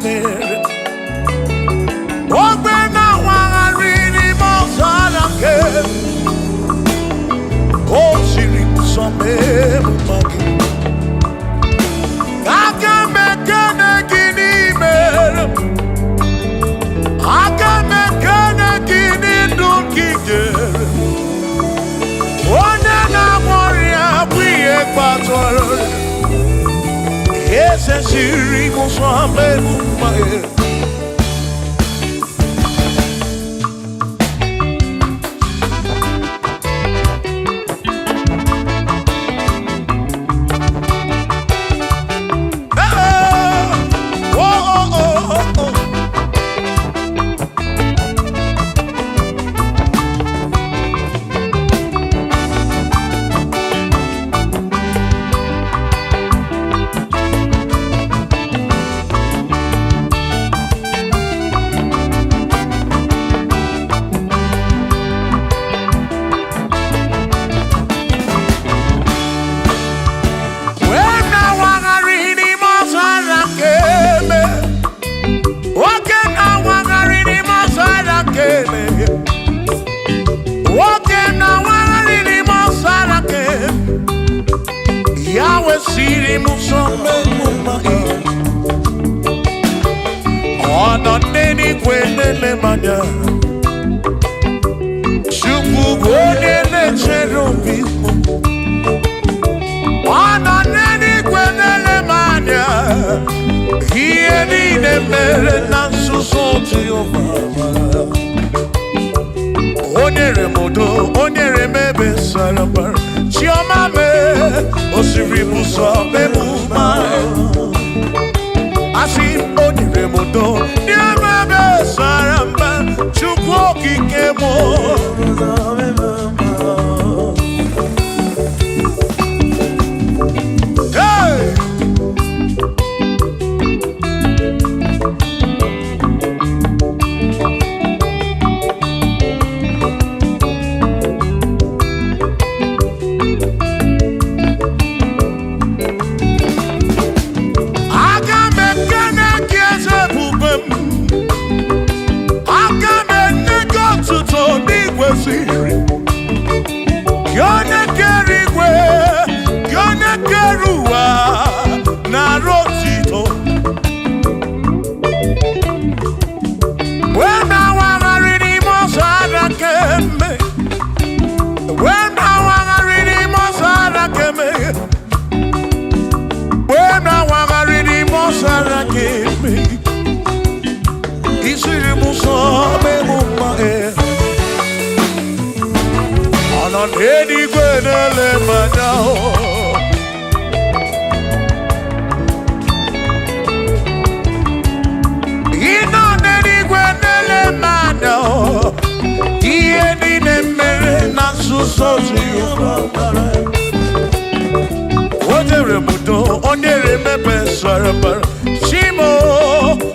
mere. Ogbe na-awagharị n'ime ọzara nke o siri m nsọ mee m mma gị. Aga m ekene gị n'imere m. Aga m ekene gị n'ndụ gị nyere. Onye na-agwọ ọrịa bụ ihe kpatara ọrịa. Eze siri m nsọ mee m mma gị. Hey! Oh, oh, oh, oh, oh. Wee na-awagharị n'ime ọzara nke eme. Nwoke na-awagharị n'ime ọzara nke eme. Nwoke na-awagharị n'ime ọzara nke eme. Ya wesịrị m nsọ mee m mma. Ọ nọ n'eluigwe na-ele m anya. Chukwu bụ onye na-echere obi m. Ọ nọ n'eluigwe na-ele m anya. Ihe niile mere na nzuzo Jehova. O nyere m udo, o nyere m ebe sara mbara. Chiọma mee, o siri m ụzọ mee m mma. Asị m, o nyere m udo, nye m ebe sara mbara. Chukwu okike m. Hey! Aga m ekene gị eze ebube m. Aga m enye gị otuto n'igwe siri. Gị onye kere igwe, gị onye kere ụwa, na-arụ otito. Wee na-awagharị n'ime ọzara kemgbe. Wee na-awagharị n'ime ọzara kemgbe. Wee na-awagharị n'ime ọzara kemgbe. Isiri m ụzọ mee m mma ee. Ọ nọ n'eluigwe na-ele m anya o. Ị nọ n'eluigwe na-ele m anya o. Ihe niile mere na nzuzo Jehova mara. O nyere m udo, o nyere m ebe sara mbara. Chimo,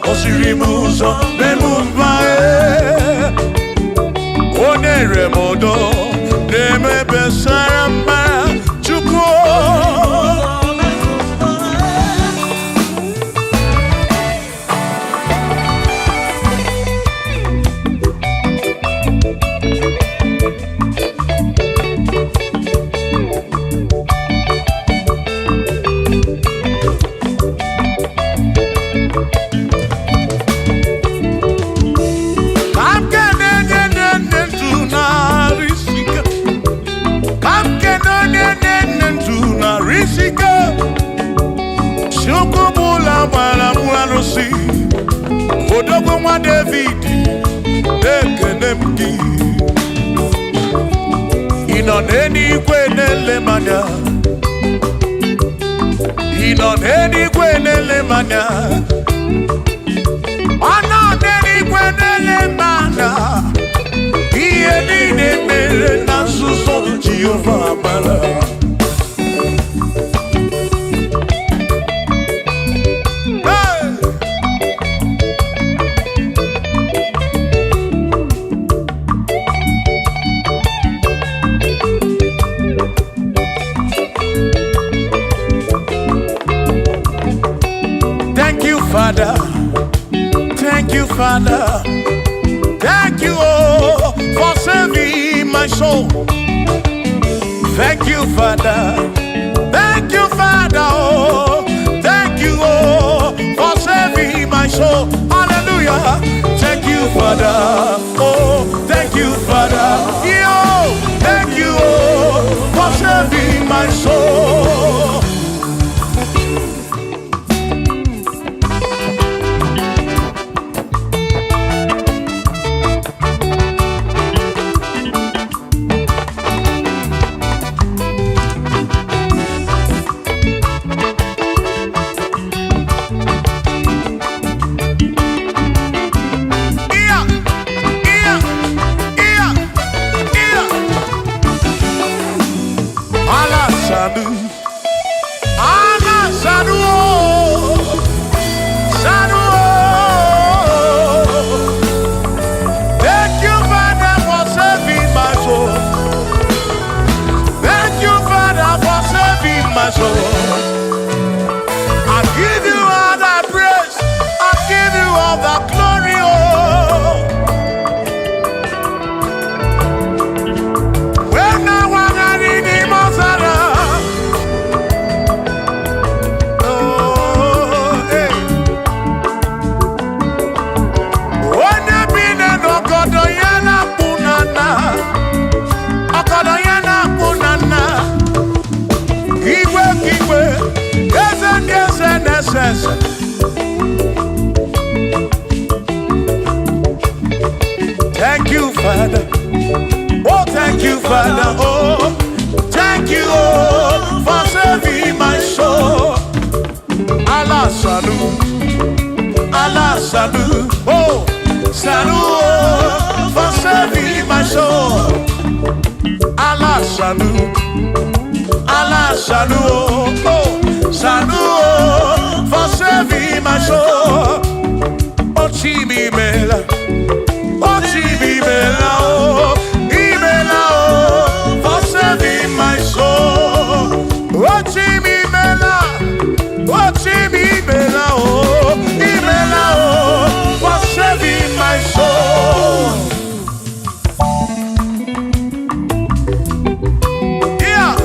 o siri m ụzọ mee m mma ee. O nyere m udo, na-eme ebe sara mbara. Chukwu. Ka m kene onye na-enye ndụ narị isi ike. Ka m kene onye na-enye ndụ narị isi ike. Chukwu bụla gbara m arụsị. Odogwu nwa David, na-ekene m gị. Ị nọ n'eluigwe na-ele m anya. Ị nọ n'eluigwe na-ele m anya. Ọ nọ n'eluigwe na-ele m anya. Ihe niile mere na nzuzo Jehova mara. Hey! Thank you, Father. Thank you, Father. Thank you, oh, for saving my soul. Thank you, Father. Thank you, Father. Oh, thank you, oh, for saving my soul. Hallelujah. Thank you, Father. Oh, thank you, Father. Yo, thank you, oh, for saving my soul. Yeah, yeah, yeah, yeah. Allah Sadu. Allah Sadu. Oh, Sadu. Oh. Thank you, Father, for saving my soul. Thank you, Father, for saving my soul. I give you all the praise. I give you all the glory. Oh. When I was in the Mozara. Oh, hey. Onye bi n'ọgọdọ ya na-akpụ na nna. Ọgọdọ ya na-akpụ na nna. Igwe ka igwe, eze ndị eze na-ese ese. Thank you, Father. Oh, thank you, Father. Oh, thank you, oh, for saving my soul. Allah Sanu, Allah Sanu, oh, Sanu, oh, for saving my soul. Allah Sanu, Allah Sanu, oh, oh, Sanu, oh, for saving my soul. Oh, Chimi Mela, oh, Chimi Mela, oh, Imela, oh, for saving my soul. Oh, Chimi Mela, oh, Chimi Mela, oh, Imela, oh, for saving my soul. Yeah.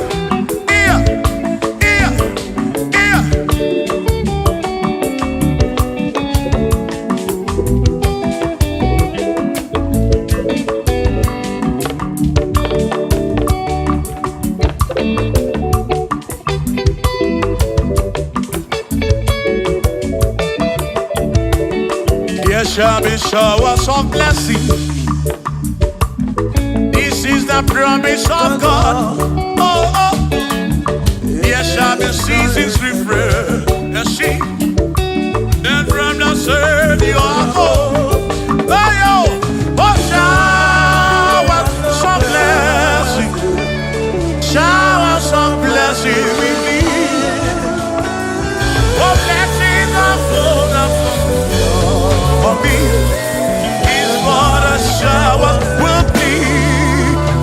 There shall be showers of blessing. This is the promise of God. Oh. There shall be seasons refreshing. Then from the Savior, oh, oh, oh, showers of blessing. Showers of blessing we need. Oh, blessings are full for me. Is what a shower will be.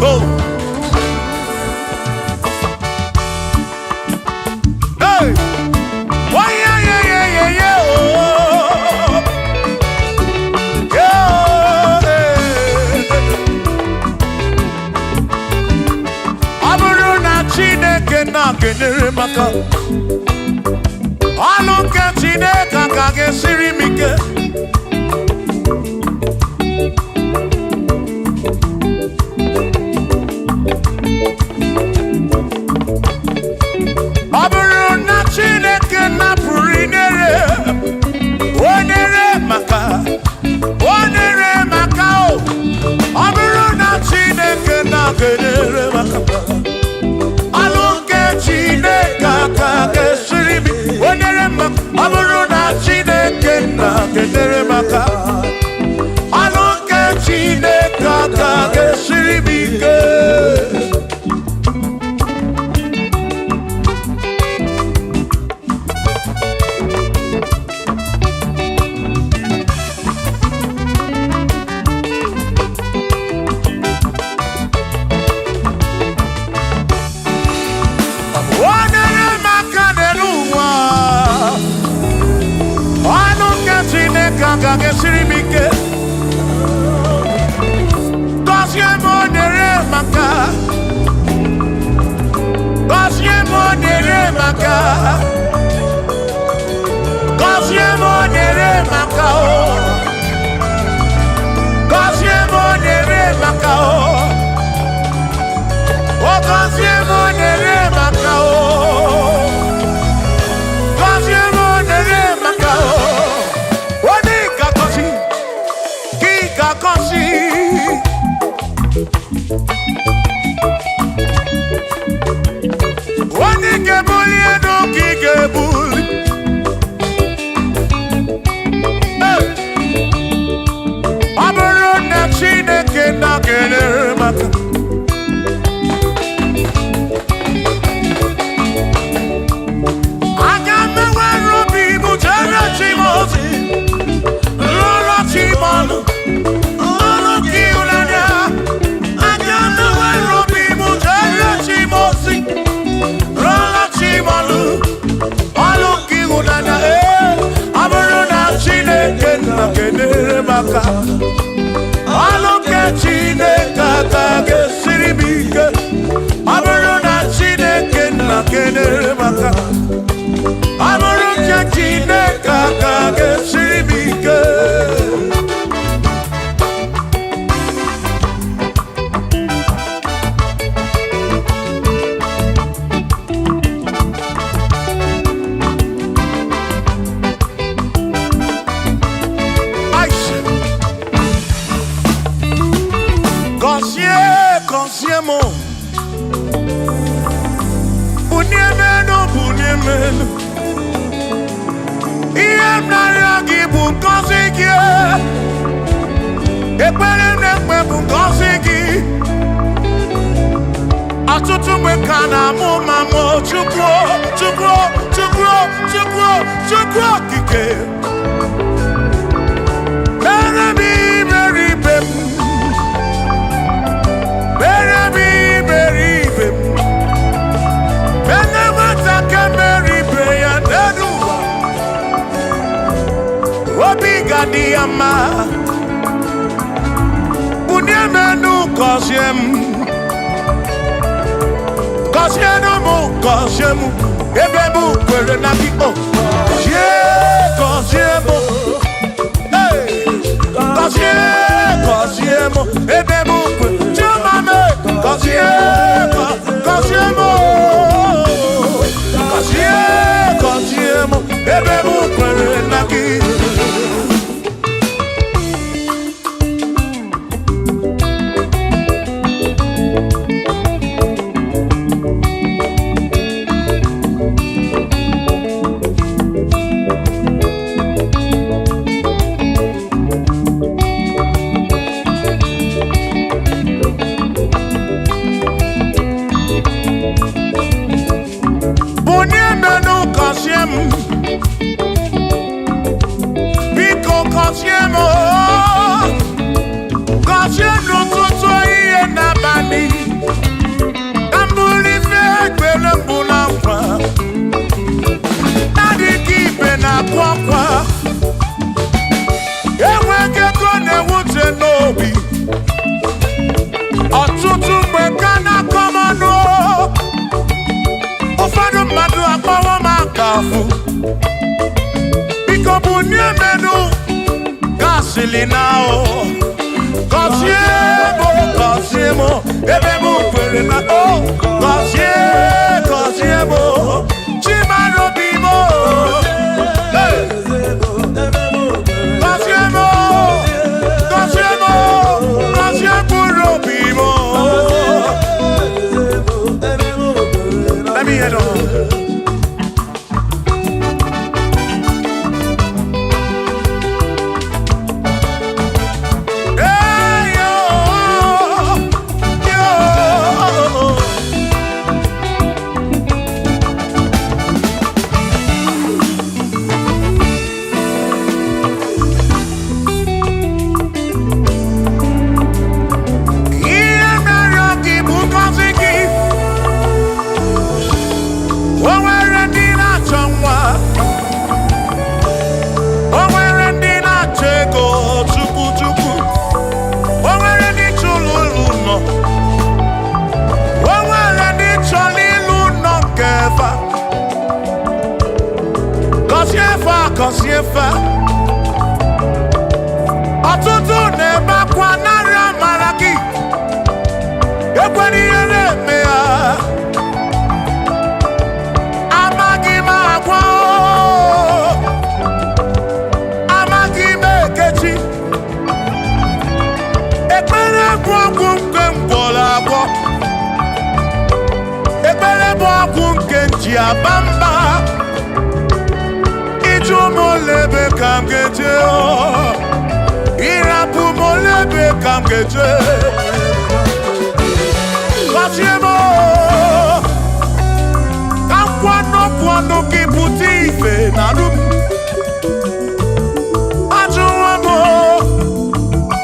Oh, hey, why, yeah, oh, yeah, hey. Ọ bụrụ na Chineke na-enyere m aka, ọlụ nke Chineke aka ga-esiri m ike. Ọ bụrụ na Chineke napụrụ inyere, o nyere maka, o nyere maka o. Ọ bụrụ na Chineke na-enyere maka, ọlụ nke Chineke aka ga-esiri m, o nyere maka. Ọ bụrụ na Chineke ike. Gọzie m, o nyere m aka. Gọzie m, o nyere m aka. Gọzie m, o nyere m aka o. Gọzie m, o nyere m aka o. O gọzie m, o nyere m aka o. Gọzie m, o nyere m aka o. Onye ga-agọzi, gị ga-agọzi. Onye ga-ebuli elu ka ị ga-ebuli. Hey! Ọ bụrụ na Chineke na-enyere m aka, aga m enwere obi m jere chi m ozi, rụọrọ chi m ọlụ, ọlụ nke ịhụnanya. Aga m enwere obi m jere chi m ozi, rụọrọ chi m ọlụ, ọlụ nke ịhụnanya. Ee, ọ bụrụ na Chineke na-enyere m aka, ọlụ nke Chineke aka ga-esiri m ike. Ọ bụrụ na Chineke na-enyere m aka, ọ bụrụ nke Chineke aka ga-esiri m ike. Aisha. Gọzie, gọzie m, bunie m elu, bunie m elu. Ihe m na-arịọ gị bụ ngọzi gị. Ekpere m na-ekpe bụ ngọzi gị. Ọtụtụ mgbe ka na-amụ ma mụ, Chukwu, Chukwu, Chukwu, Chukwu, Chukwu okike, mere m iberibe m, mere m iberibe m, mere nwata ka mere ibe ya n'elu ụwa, obi ga-adị ya mma. Bunie m enu, gọzie m, gọzienụ m, gọzie m, ebe m kwere na gị o. Gọzie, gọzie m. Hey! Gọzie, gọzie m, ebe m kwere chioma m. Gọzie, gọzie m o. Gọzie, gọzie m, ebe m kwere na gị. Bunie m enu, gọzie m, biko gọzie m o. Gọzie m n'ụtụtụ, ehihie n'abalị, ka m bụrụ ife ekpere mbụ na nkwa na-adịghị ibe na-akụ akwa. Enweghị ego na-ewute n'obi. Ọtụtụ mgbe ka na-akọ m ọnụ, ụfọdụ mmadụ akpọwọ m aka afụ. Biko bunie m enu, gasịlị na o. Gọzie m, gọzie m, ebe m kwere na o. Gọzie, gọzie m, chimarobi m. Hey! Gọzie m, gọzie m, gọzie mkpụrụ obi m. Let me hear them. Hey, yo, yo. na-efe. Ọtụtụ na-ebe akwa narị amara gị, ekwela ihe na-eme ya. Amaghị m agwa o, amaghị m ekechi. Ekpere bụ ọgwụ nke m gwọrọ agwọ. Ekpere bụ ọgwụ nke m ji aba mba. Ịjụ m ole ebe ka m ga-eje o, ịrapụ m ole ebe ka m ga-eje. Gọzie m o, ka nkwanụ kwanụ gị pụta ife na arụ m. Ajụwo m o,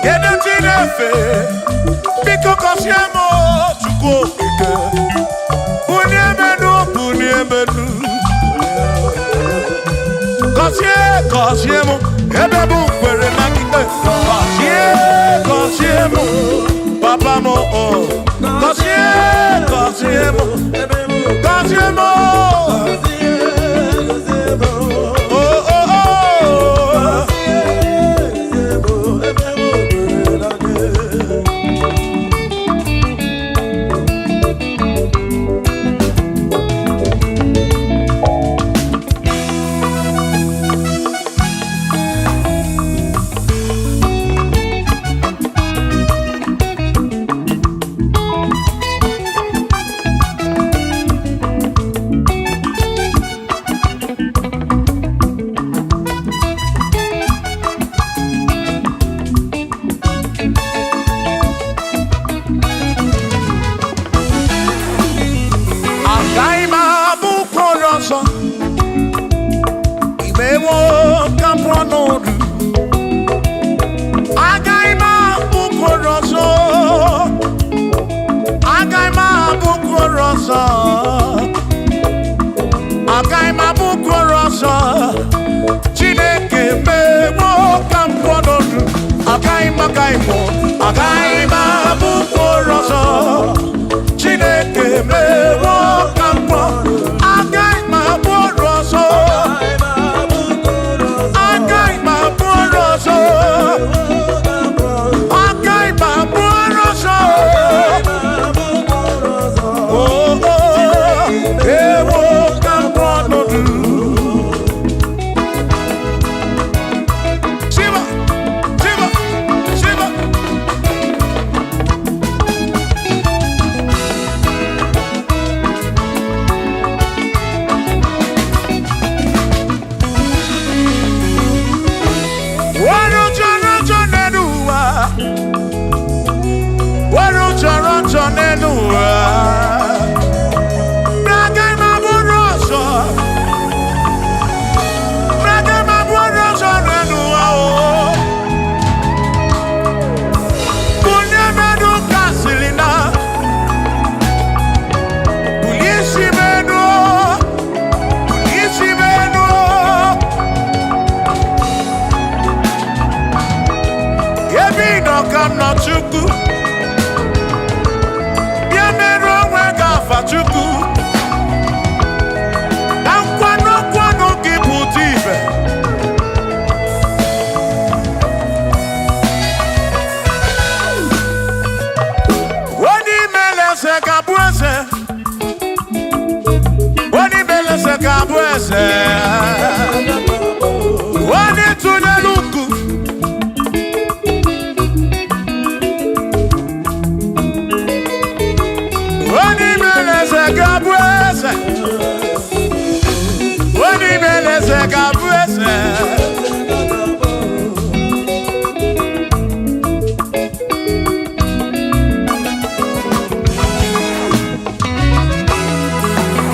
kedu ndị na-efe? Biko gọzie m o, Chukwu okike. Bulie m enu, bulie m enu. Gọzie, gọzie m, ebe m kwere na gị. Gọzie, gọzie m, papa m o. Gọzie, gọzie m, gọzie m o. O, o, o. Agaghị m abụ ụkpụrụ ọzọ. Imewo ka m pụọ n'ọdụ. Agaghị m abụ ụkpụrụ ọzọ. Agaghị m abụ ụkpụrụ ọzọ. Agaghị m abụ ụkpụrụ ọzọ. Chineke mewo ka m pụọ n'ọdụ. Agaghị m, agaghị m, agaghị m abụ ụkpụrụ ọzọ. Chineke mewo ka m pụọ. Agaghị m abụ ọrụ ọzọ. Agaghị m abụ ọrụ ọzọ. Agaghị m abụ ọrụ ọzọ. Oh, oh, ewo ka m pụọ n'ọdụ. Shiva, Shiva, Shiva. Wọ́n jọrọ jọ nínú wa. Wọ́n jọrọ jọ nínú wa. Braga ma bụrụ ọzọ. Braga ma bụrụ ọzọ nínú wa o. Bulie mẹ́nu kasịrị na. Bulie isi mẹ́nu o. Bulie isi mẹ́nu o. Ebe ị nọ ka m nọ Chukwu. Bịa merụ onwe gị afa Chukwu. Ka nkwanụ nkwanụ gị pụta ibe. Onye imele eze ga-abụ eze. Onye imele eze ga-abụ eze. Onye tụnyere uku. Onye imele eze ga-abụ eze. Onye imele eze ga-abụ eze.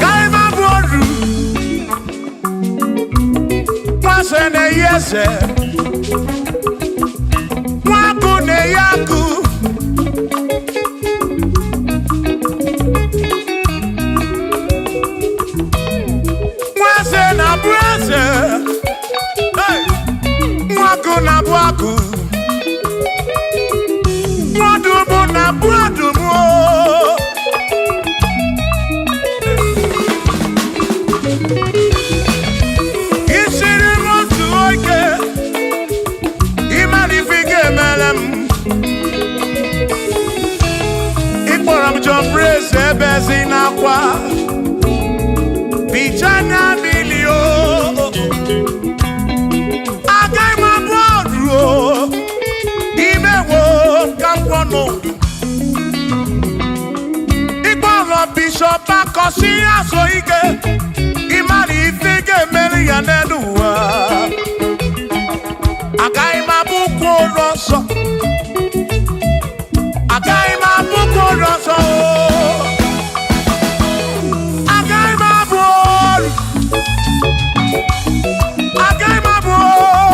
Ka bụ oru. Nwa na-eyi eze. Nwa agụ na-eyi agụ. Nwa eze na-abụ eze. Hey! Nwa agụ na-abụ agụ. Nwa ọdụm na-abụ ọdụm o. Isiri m otu Ebezi n'akwa, bicha anya mmiri o. Agaghị m abụ ọrụ o, imewo ka m kwọ n'udu. Ịkpọrọ Bishọp Akọsi azụ ike, ịmara ife ị ga-emeri ya n'elu ụwa. Agaghị m abụ ụkwụ ụlọ nsọ. Agaghị m abụ ụkwụ ụlọ nsọ o. Agaghị m abụ ọrụ. Agaghị m abụ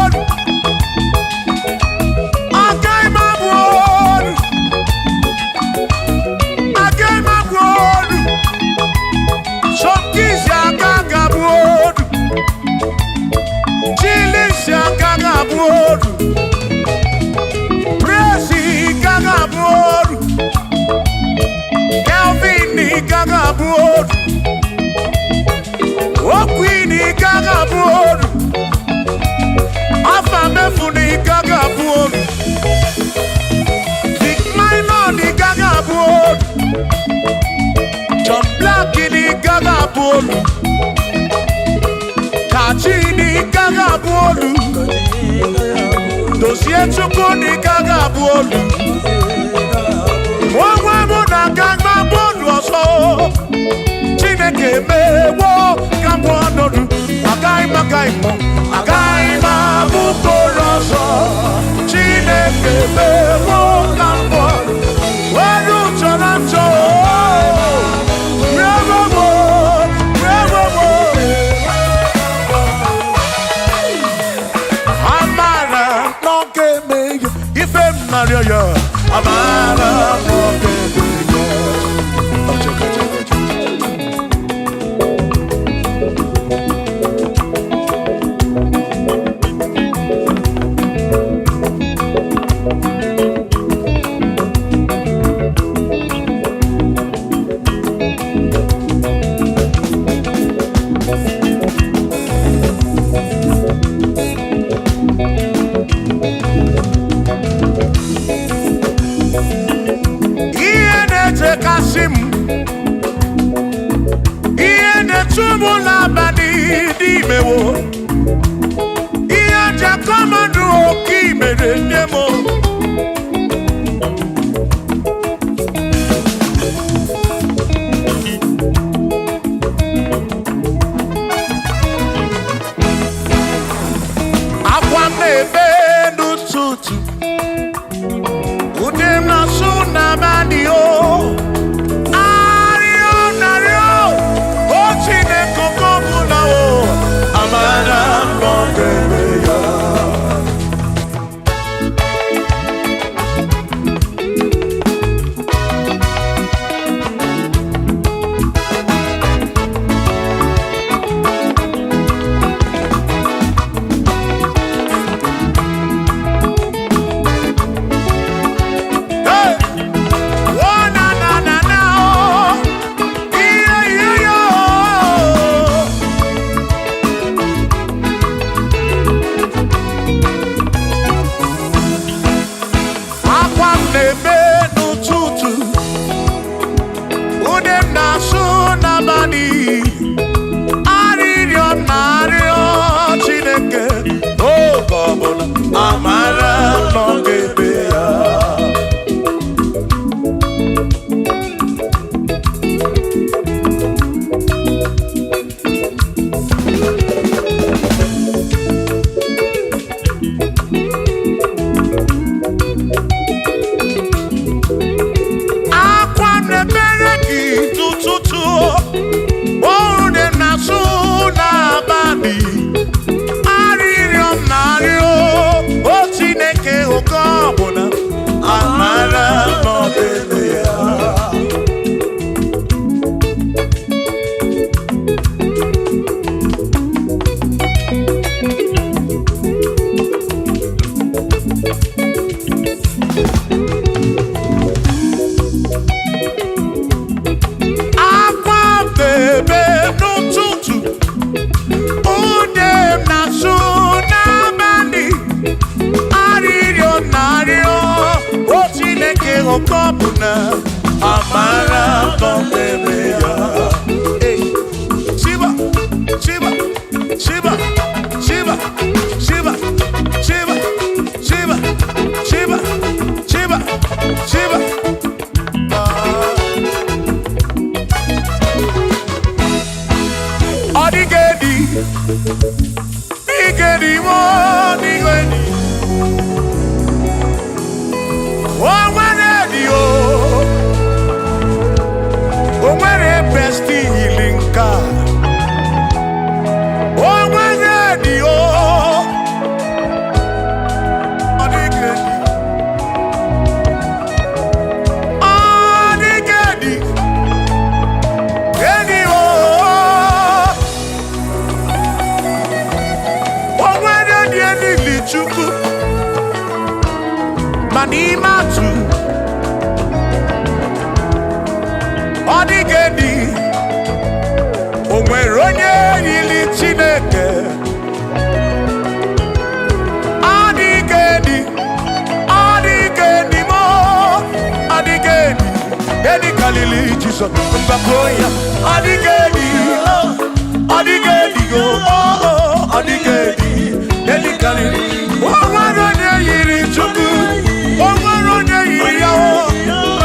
ọrụ. Agaghị m abụ ọrụ. Agaghị m abụ ọrụ. Sọmkisi aka ga-abụ ọrụ. Chilisi aka ga-abụ ọrụ. Presi ka ga-abụ ọrụ. Kelvin ka ga-abụ ọrụ. Okwini ka ga-abụ ọrụ. Afa mefuni ka ga-abụ ọrụ. Dick Minor ka ga-abụ ọrụ. John Black ka ga-abụ ọrụ. Kachi ka ga-abụ ọrụ. Dozie Chukwu ka ga-abụ ọrụ. Onwe mụ na aga gba bọọlụ ọzọ. Chineke mewo ka m ọnọdụ. Agaghị m, agaghị m, agaghị m abụ mkpụrụ ọzọ. Chineke mewo ka m ọnọdụ. Were chọrọ nchọ. Rewowo, rewowo. Amara na ọ ga-eme ya ife m narịọ ya. Amara na ọ ga-eme ya. Ọchọkọ, ọchọkọ, ọchọkọ. Ihe na-echekasị m, ihe na-echu m n'abalị dị imewo, ihe njakọmadụ oke imere nne m. Akwa m na-ebe n'ụtụtụ, ụdị m na-asụ n'abalị o. Arịọ narịọ, o Chineke oke ọbụla o, amara m na ọ ga-eme ya. Hey! Oh, na, na, na, na, oh. Yeah, yeah, yeah, oh. Akwa m na-ebe n'ụtụtụ, ude m na-asụ n'abalị, arịrịọ m na-arịọ Chineke n'oge ọbụla, amara m na ọ ga-eme ya. Akwa m na-emere gị tụtụtụ, oru na-asụ n'abalị, arịrịọ m na-arịọ o Chineke oke ọbụla, amara m na ọ ga-eme ya. Akwa m na-ebe n'ụtụtụ, ude m na-asụ n'abalị, arịrịọ m na-arịọ o Chineke oke ọbụla, amara m na ọ mmemme ya. Hey. Shiba, Shiba, Shiba, Shiba, Shiba, Shiba, Shiba, Shiba, Shiba, Shiba. Ọ dịghị edi, dịghị edi, ọ dịghị edi. O nwere edi o, o nwere besti yiri nke a. O nwere edi o, ọ dịghị edi. Ọ dịghị edi, edi o. O nwere edi elili Chukwu, ma n'ime atụ, ọ dịghị edi. O nwere onye yiri Chineke. Ọ dịghị edi, ọ dịghị edi mo, ọ dịghị edi. Edi karịrị Jizọs, mgbakọ ya. Ọ dịghị edi, ọ dịghị edi o, ọ dịghị edi. Edi karịrị. O nwere onye yiri Chukwu, o nwere onye yiri ya o.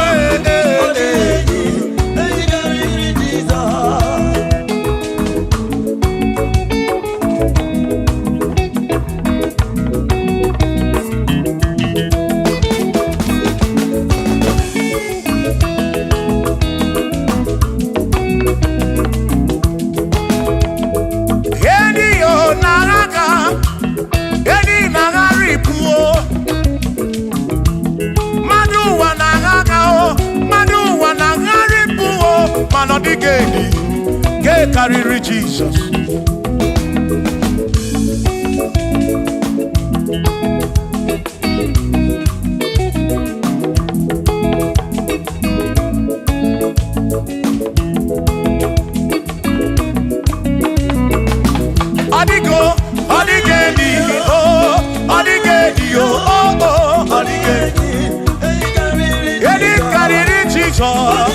Ee, ee, ee. Edi yo na-agha, edi na-aghara ibu o. Mmadụ ụwa na-agha o, mmadụ ụwa na-aghara ibu o, mana ọ dịghị edi nke karịrị Jizọs. Ọ dịgo, ọ dịghị edi o, ọ dịghị edi o, o, o, ọ dịghị edi. Edi karịrị Jizọs.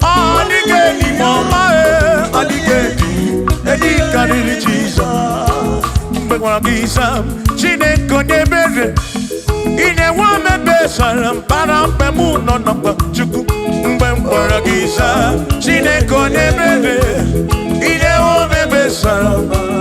Ọ dịghị edi ma ọma e, ọ dịghị edi. Edi karịrị Jizọs. Mgbe gwara gị sam, Chineke onye ebere, ị na-enwe omebe sara mbara mgbe mụ nọ n'ọkpa Chukwu. Mgbe m gwara gị sam, Chineke onye ebere, ị na-enwe omebe sara mbara.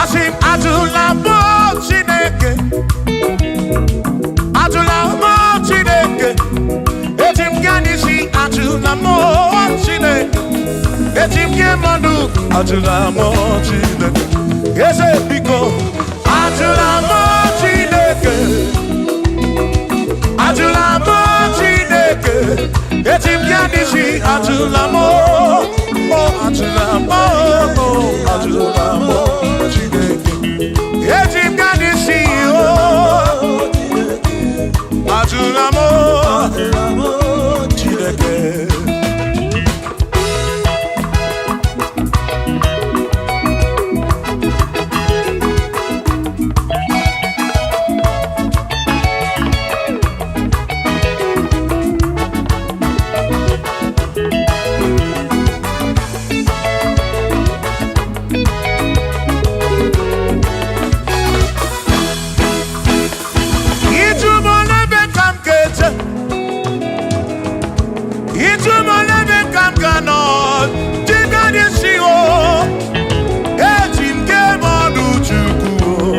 Asị m atụla mụ Chineke, atụla mụ Chineke, eji m gaa n'isi atụla mụ Chineke, eji m gị mmadụ atụla mụ Chineke, eze biko atụla mụ Chineke, atụla mụ Chineke, eji m gaa n'isi atụla mụ, o atụla mụ, o atụla mụ Chineke. Eji m gaa n'isi o, atụla mụ Chineke. Ịjụ m n'ebe ka m ga-eje, ịjụ m n'ebe ka m ga-anọ, dịka n'isi o, eji m gee m ọnụ Chukwu o.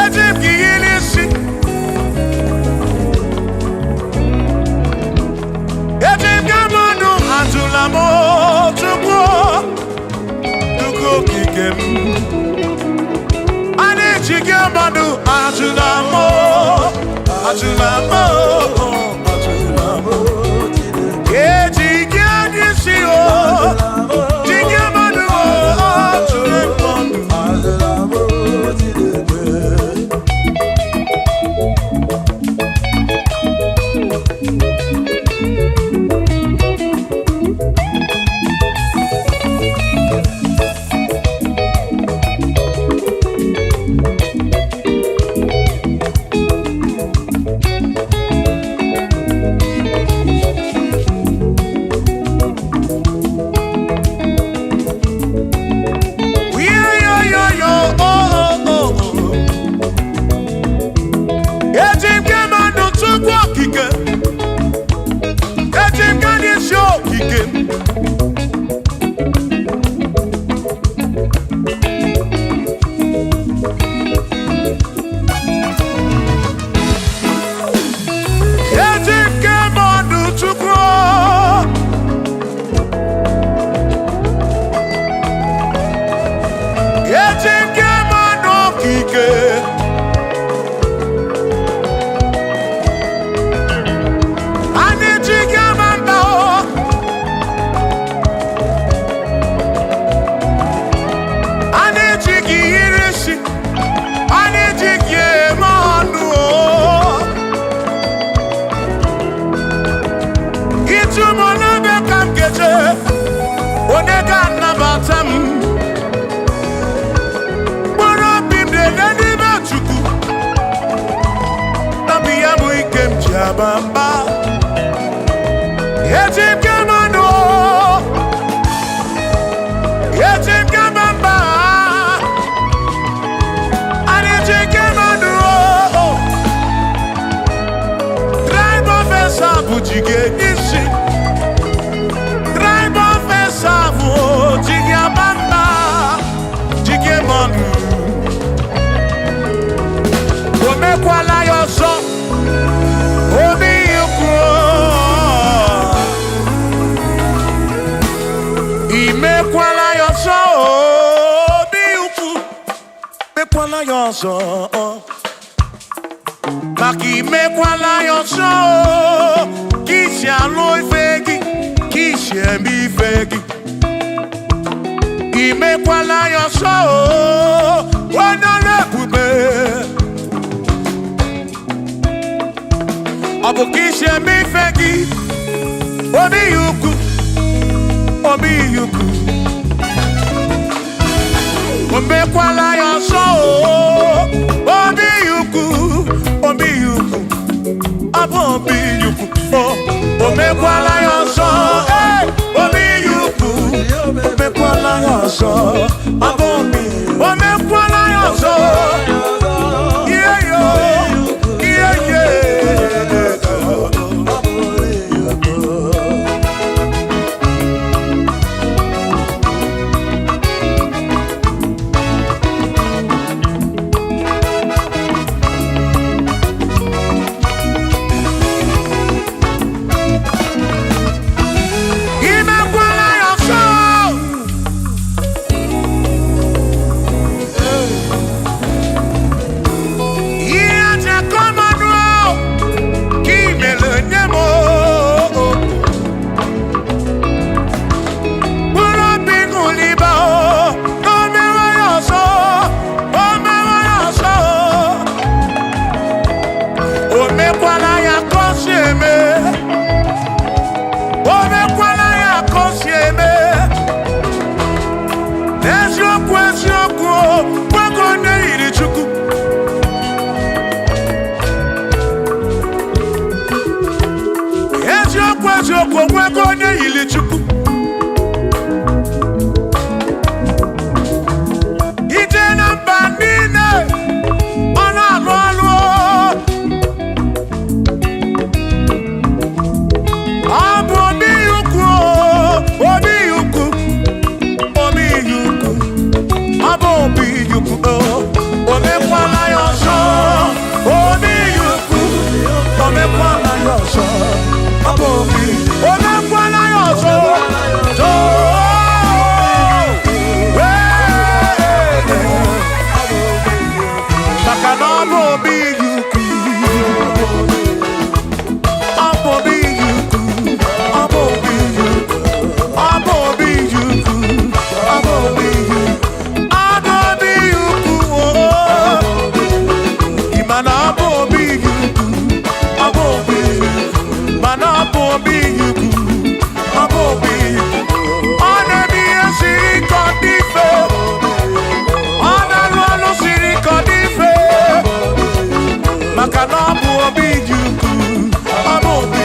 Eji m gị yiri isi, eji m gee m ọnụ atụla m o, Chukwu o, Chukwu okike m. A na-eji gị mmadụ atụla m o, atụla m o, atụla m o. Eji gị n'isi o, ji gị mmadụ o, atụla m ọnụ. aba mba. Eji m gị mmanụ, eji m gị aba mba. Anyị ji gị mmanụ. Tribe of Esau ji gị isi. Tribe of Esau ji gị aba mba, ji gị mmanụ. O mekwala ya ọzọ, obi ukwu. Imekwala ya ọzọ, obi ukwu. Mekwala ya ọzọ, maka imekwala ya ọzọ, ka isi alụ ife gị, ka isi eme ife gị. Imekwala ya ọzọ, onye ọrụ ebube. Ọ bụ ka isi eme ife gị, obi ukwu, obi ukwu. O mekwala ya ọzọ, obi ukwu, obi ukwu. Ọ bụ obi ukwu. O mekwala ya ọzọ, ee, obi ukwu. O mekwala ya ọzọ, ọ bụ obi. O mekwala ya ọzọ. Ihe yo, ihe ye. Imekwala ya ọzọ. Ihe aja kọmanụ ka imere nye m o. Mkpụrụ obi ṅụliba o, o mewe ya ọzọ, o mewe ya ọzọ. O mekwala ya ka o si eme. O mekwala ya ka o si eme. N'eziokwu, eziokwu, o nwoke onye yiri Chukwu. Eziokwu, eziokwu, onwego onye yiri Chukwu. Ije na mba niile, ọ na-alụ ọlụ. Ọ bụ obi ukwu, obi ukwu, obi ukwu. Ọ bụ obi ukwu. O mekwala ya ọzọ, obi ukwu. O mekwala ya ọzọ, ọ bụ obi. O mekwala ya ọzọ. Too. Ee. Maka na ọ bụ obi ukwu. Ọ bụ obi ukwu. Ọ bụ obi ukwu. Ọ bụ obi ukwu. Ọ bụ obi ukwu. Ọ bụ obi ukwu. Ị ma na ọ bụ obi ukwu. Ọ bụ obi ukwu. Mana ọ bụ obi ukwu. Ọ bụ obi ukwu. Ọ na-eme ihe siri ike ọ dị mfe. Ọ na-alụ ọlụ siri ike ọ dị mfe. Maka na ọ bụ obi ukwu. Ọ bụ obi.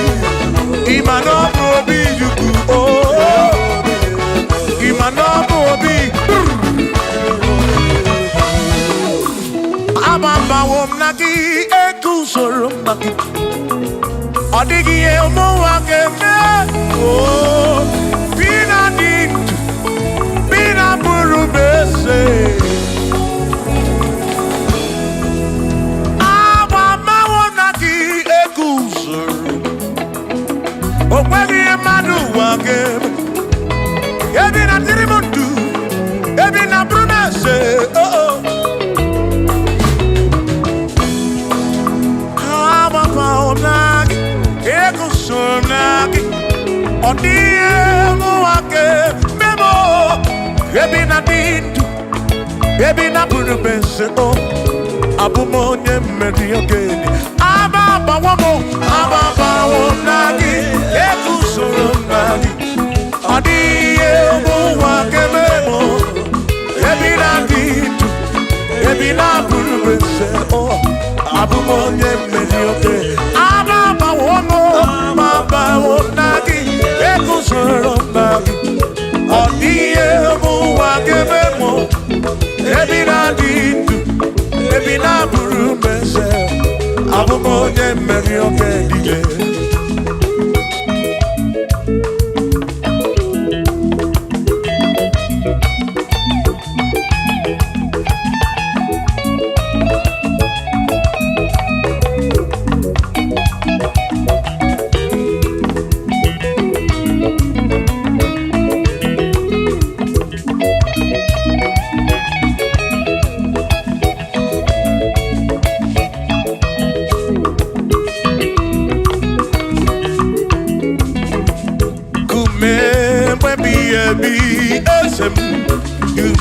Ị ma na ọ bụ obi ukwu. Oh. Ị ma na ọ bụ obi. Agbabawo m na gị, eguzoro m na gị. Ọ dịghị ihe ụmụnwa ga-eme. Oo, bi na dị ndụ, bi na bụrụ m eze. Agbabawo m na gị, eguzoro. O nweghị ihe mmadụ ụwa ga-eme. Ebi na dịrị m ndụ, ebi na bụrụ m eze. Oh, oh. Agbabawo m na gị, eguzoro m na gị. Ọ dịghị ihe mụnwa ga-eme m o. Ebi na dị ndụ, ebi na bụrụ m eze o. Abụ m onye mmeri ogene. Agbabawo m, agbabawo m na gị, eguzoro m na gị. Ọ dịghị ihe mụnwa ga-eme m o. Ebi na dị ndụ, ebi na bụrụ m eze o. Abụ m onye mmeri oge. Agbabawo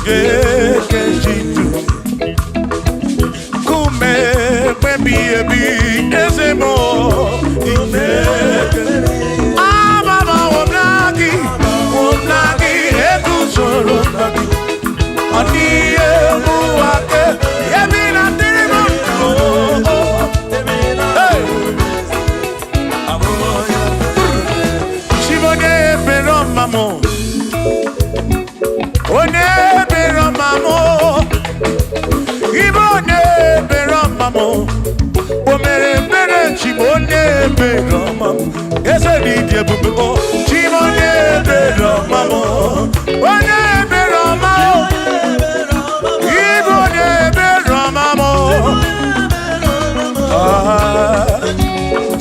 Kejitu kume ebi ebi eze mo ike amama omnagi omnagi eguzoro nagi ani emuwake ebi na dirimu. Hey! Chibonye ebere ọma mụ, onye ebere ọma mụ, ibe onye ebere ọma mụ, o mere ebere chibo onye ebere ọma mụ, eze dị ịdị ebube o, chibo onye ebere ọma mụ, onye ebere ọma mụ, ibe onye ebere ọma mụ, ah,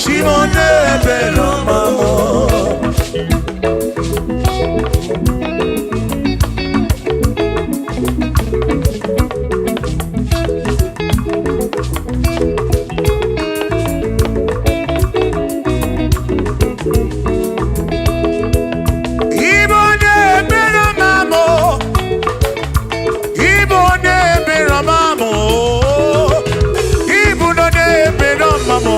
chibo onye ebere ọma mụ. Ibo onye ebere ọma mụ, ibo onye ebere ọma mụ, ibu onye ebere ọma mụ,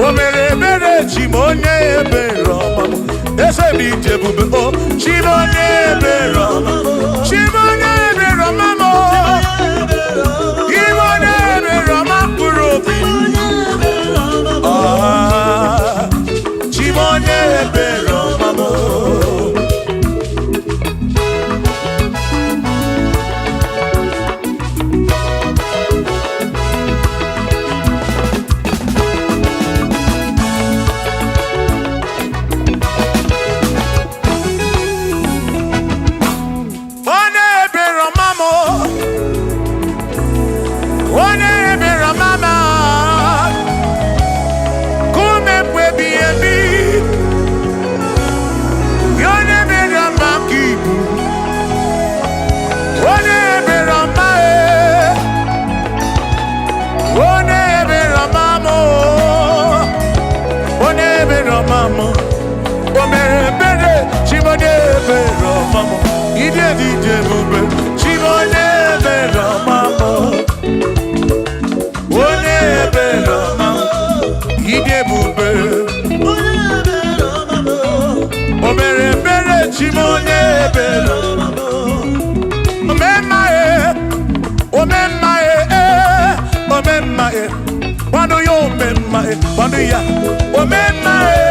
o mere ebere chi m onye ebere ọma mụ, eze m ije ebube o, chi m onye ebere ọma mụ, chi m onye ebere ọma mụ, ibo onye ebere ọma mkpụrụ obi, ah, chi m onye ebere ọma mụ. Onye ebere ọma mụ, onye ebere ọma m, kume mgbe ebighị ebi, ya onye ebere ọma ka ibu, onye ebere ọma e, onye ebere ọma mụ, onye ebere ọma mụ, o mere ebere chi m onye ebere ọma mụ, ịdị dị dị ebube chi m onye ebere ọma mụ. Onye ebere ọma, ịdị ebube, o mere ebere chi m onye ebere. Omemma e, omemma e, e, omemma e, kwado ya omemma e, kwado ya, omemma e,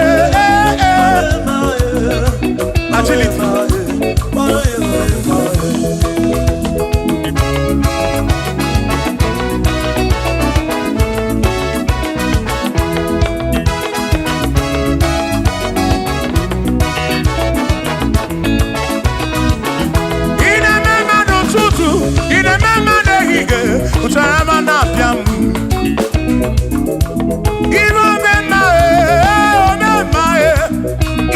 e, e. Agility. Ị na-eme mma n'ụtụtụ, ị na-eme mma n'ehihie, ụtara ma na-apịa m. Ibe omemma e, omemma e,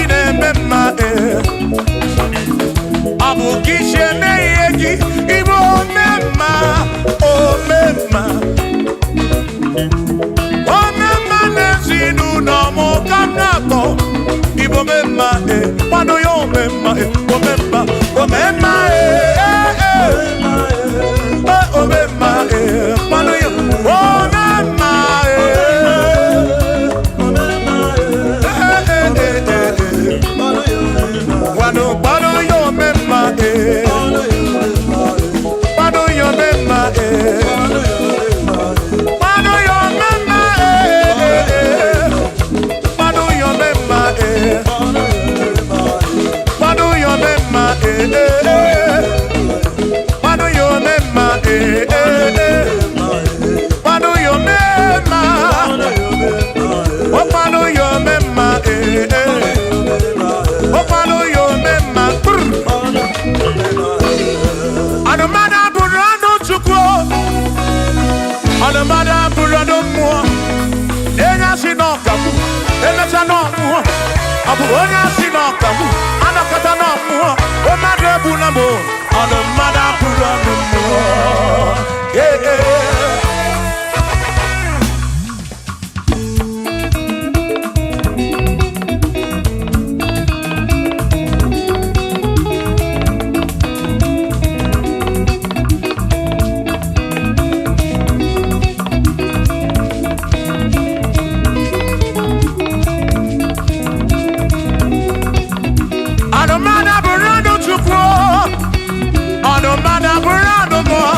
ị na-eme mma e. Ọ bụ ka isi eme ihe gị, ịbụ omemma, omemma. Omemma n'ezinụlọ m ka m na-akpọ. Ịbụ omemma e, kwado ya omemma e, omemma, omemma e, e, e. E, omemma e, kwado ya omemma e. E, e, e, e, e. Kwado, kwado ya omemma e. Kwado ya omemma e. Kwado ya omemma e, e, e. Kwado ya omemma e. Kwado ya omemma e, e, e. Kwado ya omemma e, e, e. Kwado ya omemma. O kwado ya omemma e, e. O kwado ya omemma. Brr. Anụmanụ abụrụ anụ Chukwu. Anụmanụ abụrụ anụ mmụọ. Enye asị na ọkagbu, emecha na ọmụọ. Ọ bụ onye asị na ọkagbu, anọkọta na ọmụọ. O mmadụ egbula m o. Ọnụ mmadụ abụrụ ọnụ mmụọ. Ee, ee. Mmadụ abụrụ ọnụ mmụọ.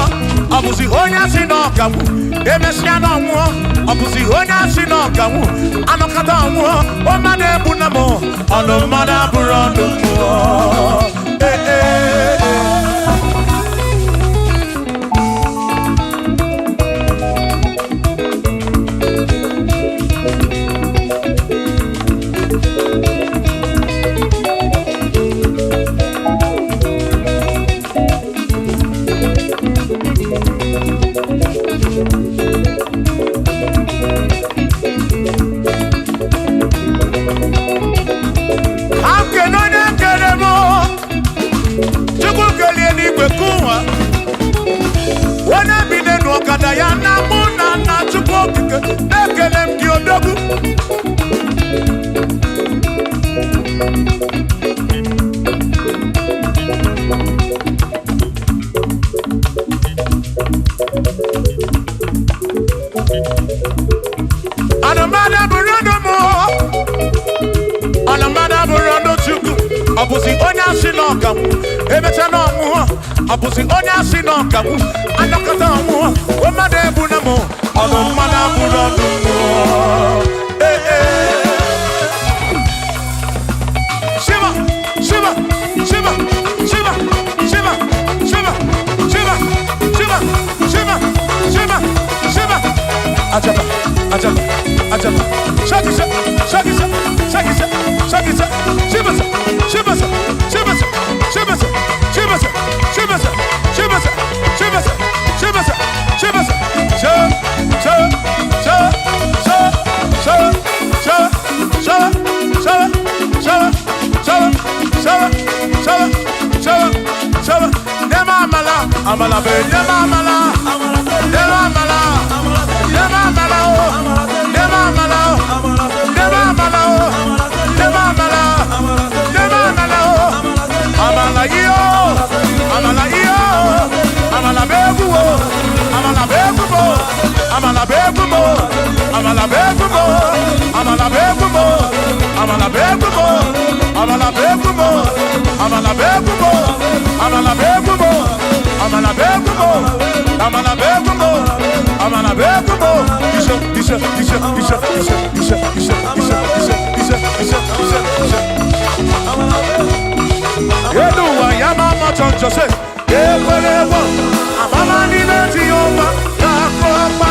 Ọ bụzi onye asị na ọkanwụ, emesịa na ọnwụọ. Ọ bụzi onye asị na ọkanwụ, anọkọta ọnwụọ. Ọ mmadụ egbu na m, ọnụ mmadụ abụrụ ọnụ mmụọ. Ee, ee, ee. Ka m kene onye kere m. Chukwu kelie n'igwe kụwa, onye bi n'elu ọkada ya na mụ na nna. Chukwu okike, na-ekele m gị, odogwu. Anụmanụ bụrụ ọnụ mụ, ọnụmmadụ abụrụ ọnụ Chukwu. Ọ bụzi onye asị na ọkanwụ, emecha na ọnwụọ. Ọ bụzi onye asị na ọkanwụ, anọkọta ọnwụọ. Mmadụ egbu na mụ, ọnụ mmadụ abụrụ ọnụ mmụọ. Ee, ee. Shiva, shiva, shiva, shiva, shiva, shiva, shiva, shiva, shiva, shiva, shiva. Ajaba, ajaba, ajaba. Shakisa, shakisa, shakisa, shakisa. Shibasa, shibasa, shibasa, shibasa, shibasa, shibasa, shibasa, shibasa, shibasa, shibasa. Sha, sha, sha, sha, sha, sha, sha, sha, sha, sha, sha, sha, sha, sha. Nema amala, amala be, nema amala, nema amala, nema amala o, nema amala o, nema amala o, nema amala, nema amala o, amala iyo, amala iyo, amala be egwu o, amala be egwu mo, amala be egwu mo, amala be egwu mo, amala be egwu mo, amala be egwu mo, amala be egwu mo, amala be egwu mo, amala be egwu mo, amala be egwu mo, amala be egwu mo, amala be egwu mo. Ise, ise, ise, ise, ise, ise, ise, ise, ise, ise, ise, ise, ise. Elu ụwa ya ma ama chọnchọ se ekwere egwu amama n'ime Jehova ga-akụ ọkpa.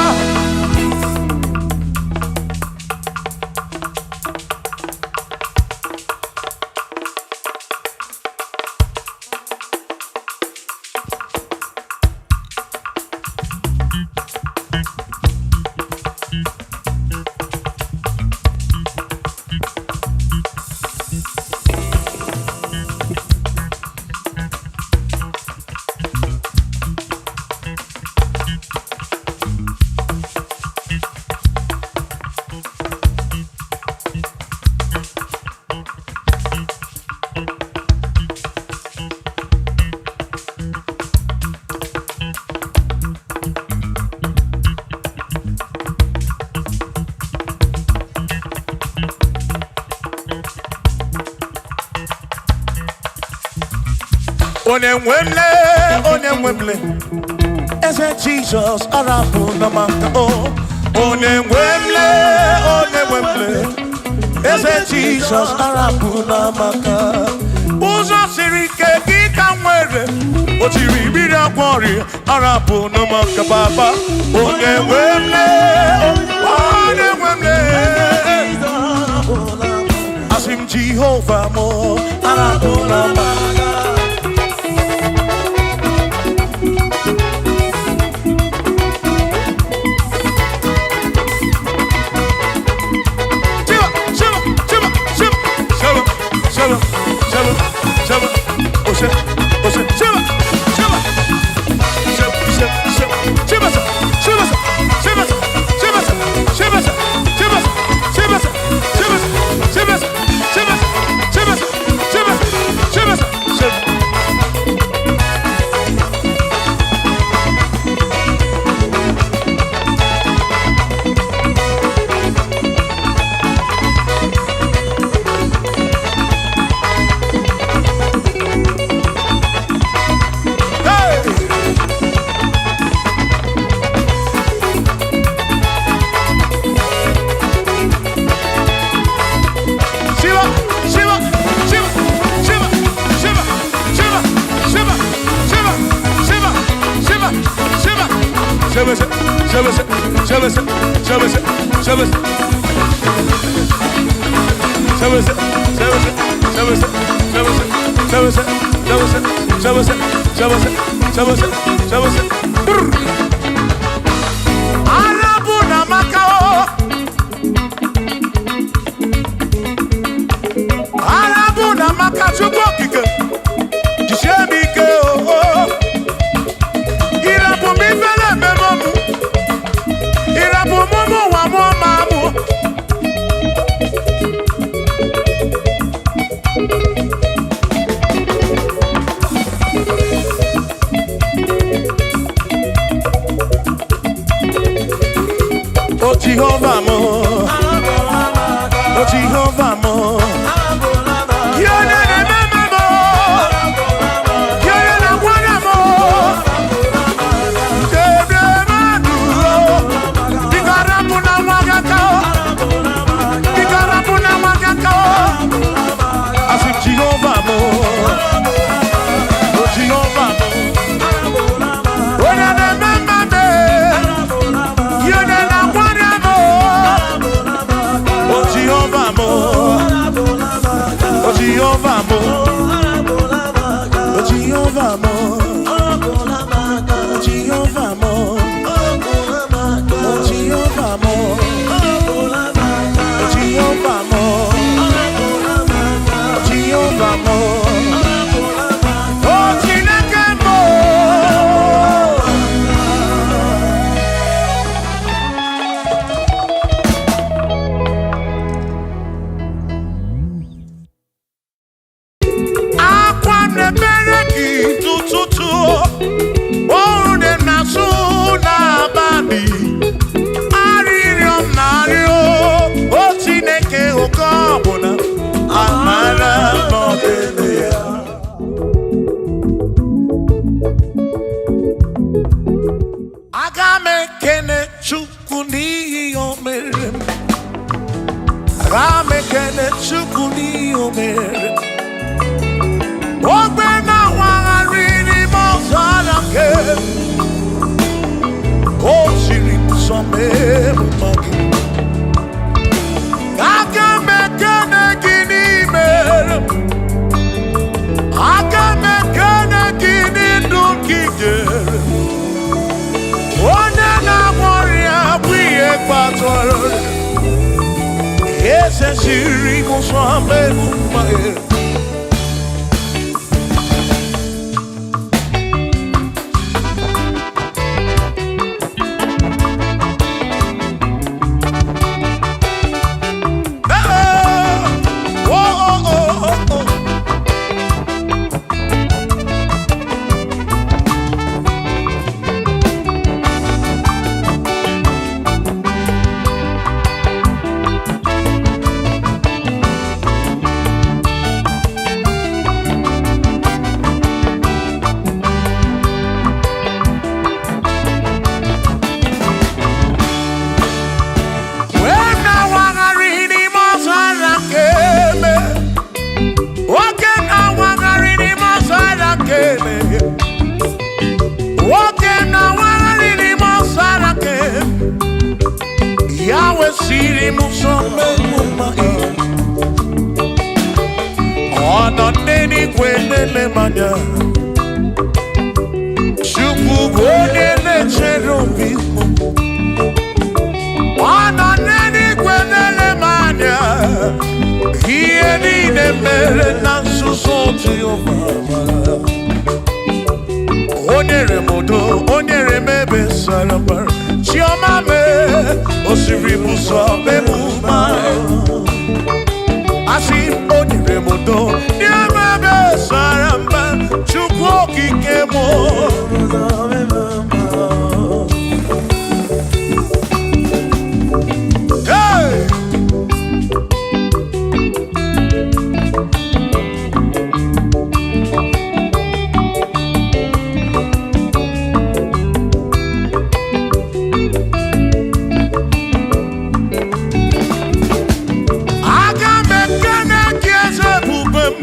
Onye nwe m lee, onye nwe m lee, eze Jizọs arapụ na maka o. Onye nwe m lee, onye nwe m lee, eze Jizọs arapụ na maka. Ụzọ siri ike gị ka m nwere, o tiri mmiri agwọ ọrịa, arapụ na maka baba. Onye nwe m lee, onye nwe m lee, asị m Jehova mụ arapụ na maka. Shiva, shiva, shiva, shiva, shiva, shiva, shiva, shiva, Ose, ose, shiva, shiva, shiva, shiva, shiva, shiva, shiva, shiva, shiva, shiva, shiva, shiva, shiva, shiva, shiva, shiva, shiva, shiva, shiva. Sebese, sebese, sebese, sebese, sebese. Sebese, sebese, sebese, sebese, sebese, sebese, sebese, sebese, sebese, sebese. Brr. Arabu na Macao. Arabu na Macao, Chukwu okike. Jisie m ike o. Ịrapụ m ifele ememe mụ. Ịrapụ m ụmụ ụwa mụọ ma mụ. O Jehovah mo, o Jehovah mo. Gị onye na-eme mo, gị onye na-agwara mo. Debe mmadụ o, biko rapụ na nwa gị aka o, biko rapụ na nwa gị aka o. Asị m Jehovah mo, o Jehovah mo. Onye na-eme mma mee, gị onye na-agwara mo. O Jehovah mo, o Jehovah mo, o Jehovah mo, o Jehovah mo, o Jehovah mo, o Jehovah mo, o Jehovah mo, o Chineke mo. Akwa na-ebere gị tụtụtụ, ọrụ dị m na-asụ n'abalị, arịrịọ m na-arịọ, o Chineke, oke ọbụla amara n'ọdịdị ya. Aga m ekene Chukwu n'ihi o mere m. Aga m ekene Chukwu n'ihi o mere m. Ogbe na-awagharị n'ime ọzara nke o siri m nsọ mee m mma gị. Aga m ekene gị n'ime m. Aga m ekene gị n'ndụ nke i nyere m. Onye na-agwọ ọrịa bụ ihe kpatara eze siri m nsọ mee m mma gị. Oh, oh, oh, oh, oh. Wee na-awagharị n'ime ọzara nke eme. Nwoke na-awagharị n'ime ọzara nke eme. Nwoke na-awagharị n'ime ọzara nke eme. Ya wesiri m nsọ mmegbu mma gị. Ọ nọ n'eluigwe na-ele m anya. Chukwu bụ onye na-echere obi m. Ọ nọ n'eluigwe na-ele m anya. Ihe niile mere na nzuzo Jehova mara. O nyere m udo, o nyere m ebe sara mbara. Chiọma mee, o siri m ụzọ mee m mma. Asị m, o nyere m udo, nye m ebe sara mbara. Chukwu okike m. Hey! Aga m ekene gị, eze ebube m.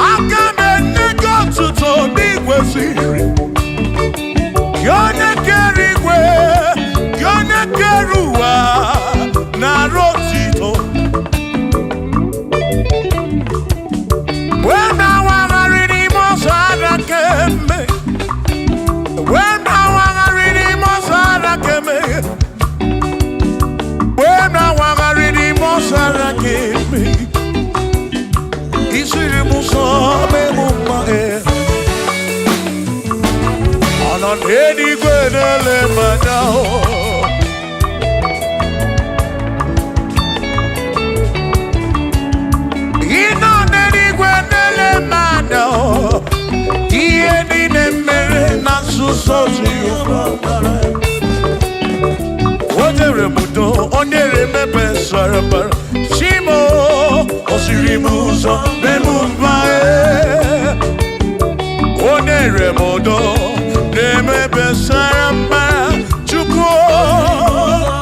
Aga m enye gị otuto n'igwe siri. Gị Gị onye kere igwe, gị onye kere ụwa, na-arụ otito. Wee na-awagharị n'ime ọzọ ara keme. Wee na-awagharị n'ime ọzọ ara keme. Wee na-awagharị n'ime ọzọ ara keme. Isiri m ụzọ mee m mma e. Ọ nọ n'eluigwe na-ele m anya o. Ị nọ n'eluigwe na-ele m anya o. Ihe niile mere na nzuzo Jehova mara. O nyere m udo, o nyere m ebe sara mbara. Chimo, o siri m ụzọ mee m mma e. O nyere m udo, na-eme ebe sara mbara. Chukwu o.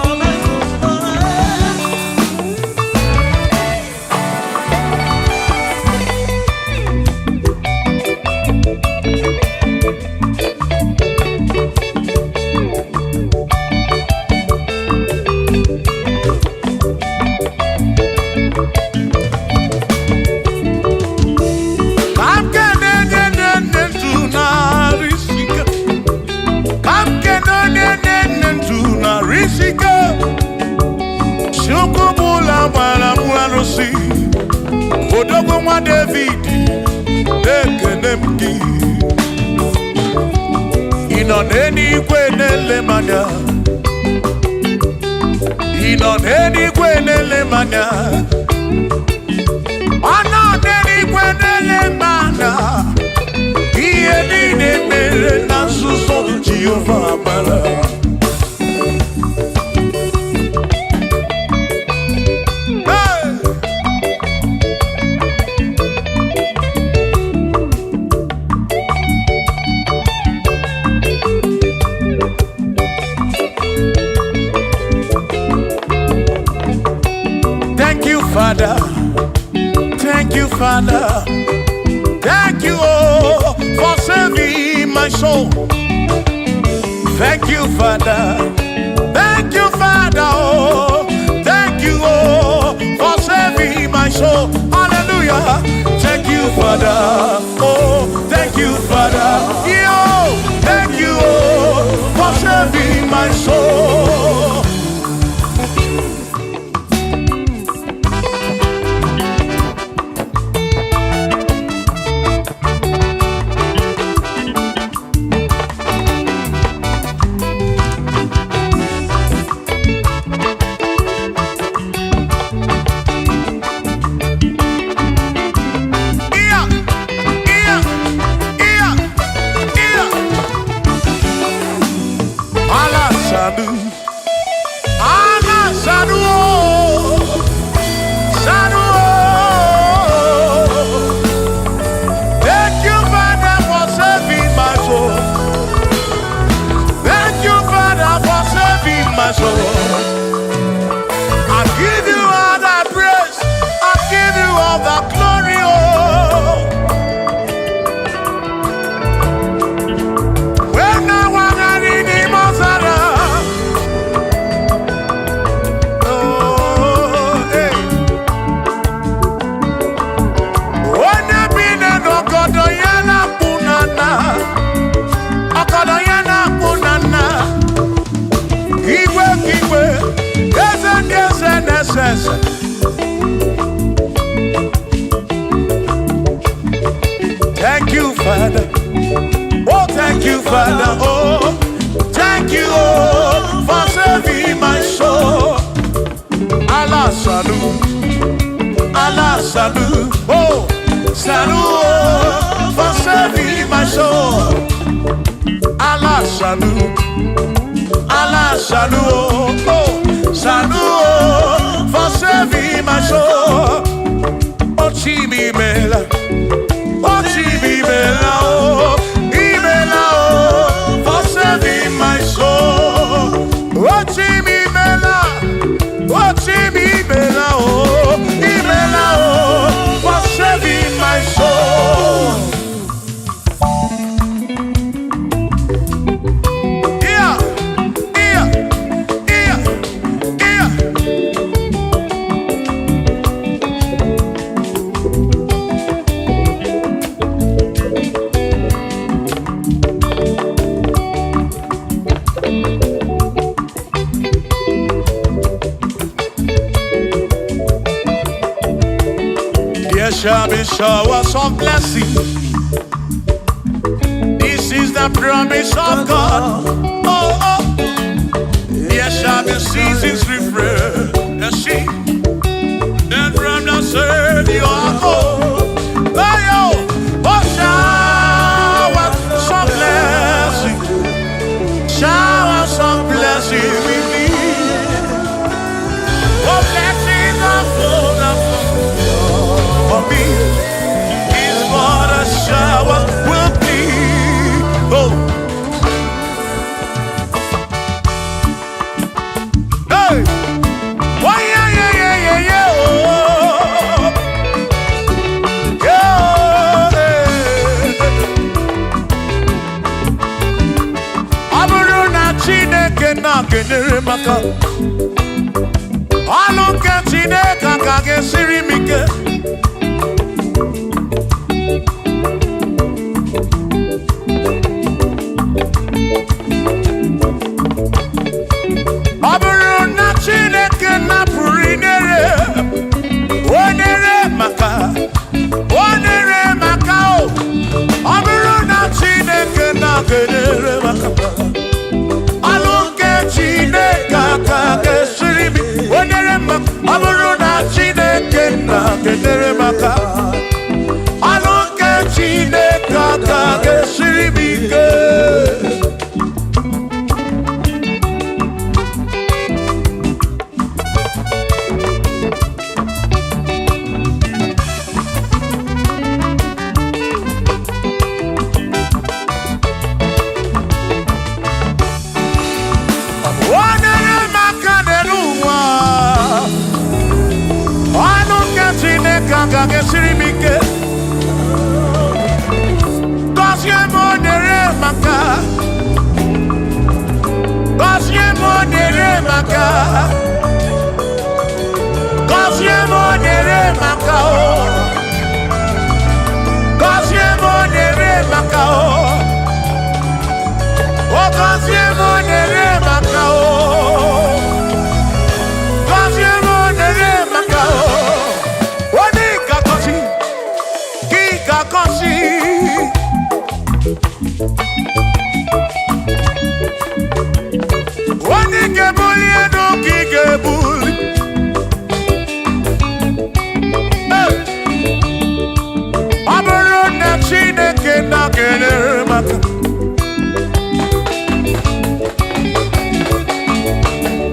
Ka m kene onye na-enye ndụ narị isi ike. Ka m kene onye na-enye ndụ narị isi ike. Chukwu bụ ụlọ gbara m arụsị. Odogwu nwa David, na-ekene m gị. Ị nọ n'eluigwe na-ele m anya. Ị nọ n'eluigwe na-ele m anya. Ọ nọ n'eluigwe na-ele m anya. Ihe niile mere na nzuzo Jehova mara. Hey! Thank you, Father. Thank you, Father. Thank you, oh, for saving my soul. Thank you, Father. Thank you, Father. Oh, thank you, oh, for saving my soul. Hallelujah. Thank you, Father. Oh, thank you, Father. Yo, thank you, oh, for saving my soul. Yeah, yeah, yeah, yeah. Allah Sadu. Allah Sadu. Oh, Sadu. Oh. Thank you, Father, for saving my soul. Thank you, Father, for saving my soul. I give you all the praise. I give you all the glory. Oh. When I was in the Mozara. Oh, hey. Onye bi n'ọgọdọ ya na-akpụ na nna. Ọgọdọ ya na-akpụ na nna. Igwe ka igwe, eze ndị eze na-ese ese. Thank you, Father. Oh, thank you, Father. Oh, thank you, oh, for saving my soul. Allah Sanu, Allah Sanu, oh, Sanu, oh, for saving my soul. Allah Sanu, Allah Sanu, oh, oh, Sanu, oh, for saving my soul. Oh, Chimi Mela, oh, Chimi Mela, oh, Imela, oh, for saving my soul. Oh, Chimi Mela, oh, Chimi Mela, oh, Imela, oh, for saving my soul. There shall be showers of blessing. This is the promise of God. Oh, oh. There shall be seasons refreshed. Then from the Savior, oh, oh, oh, showers of blessing, showers of blessing we need. Oh, blessings are full for me. Is what a shower will be. Oh, hey, why, yeah, yeah, yeah, yeah, yeah, oh, yeah, hey. Ọ bụrụ na Chineke na-kenyere m aka, ọlụ nke Chineke aka ga-esiri m ike. Ọ bụrụ na Chineke napụrụ inyere, o nyere maka, o nyere maka o. Ọ bụrụ na Chineke na-kenyere maka, ọlụ nke Chineke aka ga-esiri m, o nyere maka. Ọ bụrụ na Chineke na-kenyere maka, ọlụ nke Chineke aka ga-esiri m ike. O nyere m aka n'elu ụwa, ọnụ nke Chineke agaghị esiri m ike. Gọzie m, o nyere m aka. Gọzie m, o nyere m aka. Gọzie m, o nyere m aka o. Gọzie m, o nyere m aka o. O gọzie m, o nyere m aka o. Gọzie m, o nyere m aka o. Onye ga-agọzi, gị ga-agọzi. Onye ga-ebuli elu ka ị ga-ebuli. Hey! Ọ bụrụ na Chineke na-enyere m aka,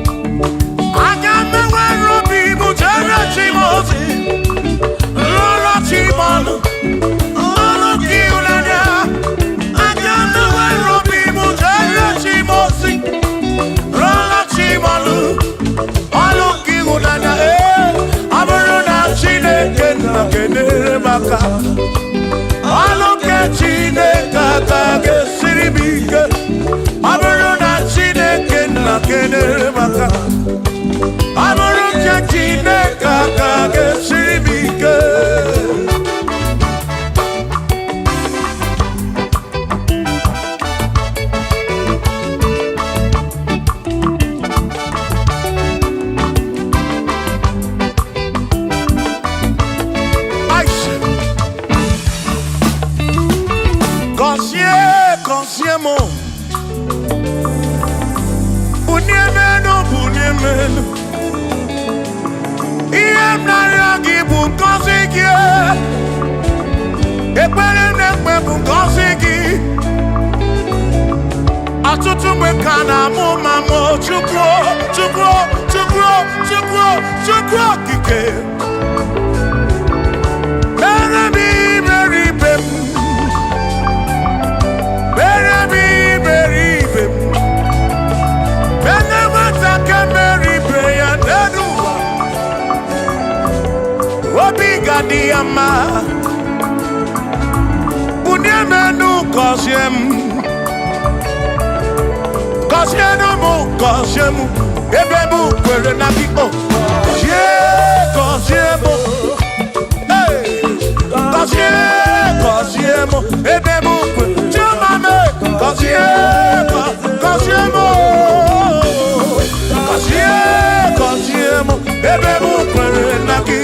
aga m enwere obi m jere chi m ozi, lụrụ chi m ọlụ, ọlụ gị ịhụnanya. Aga m enwere obi m jere chi m ozi, lụrụ chi m ọlụ, ọlụ gị ịhụnanya. Ee, ọ bụrụ na Chineke na-enyere m aka, ọlụ nke Chineke aka ga-esiri m ike. Ọ bụrụ na Chineke na-enyere m aka, ọ bụrụ nke Chineke aka ga-esiri m ike. Aisha. Gọzie, gọzie m, bunie m elu, bunie m elu. Ihe m na-arịọ gị bụ ngọzi gị. Ekpere m na-ekpe bụ ngọzi gị. Ọtụtụ mgbe ka na-amụ ma mụ, Chukwu, Chukwu, Chukwu, Chukwu, Chukwu okike, mere m iberibe m, mere m iberibe m, mere nwata ka mere ibe ya n'elu ụwa, obi ga-adị ya mma. Bunie m enu, gọzie m, gọzienụ m, gọzie m, ebe m kwere na gị o. Gọzie, gọzie m. Hey! Gọzie, gọzie m, ebe m kwere chioma m. Gọzie, gọzie m o. Gọzie, gọzie m, ebe m kwere na gị.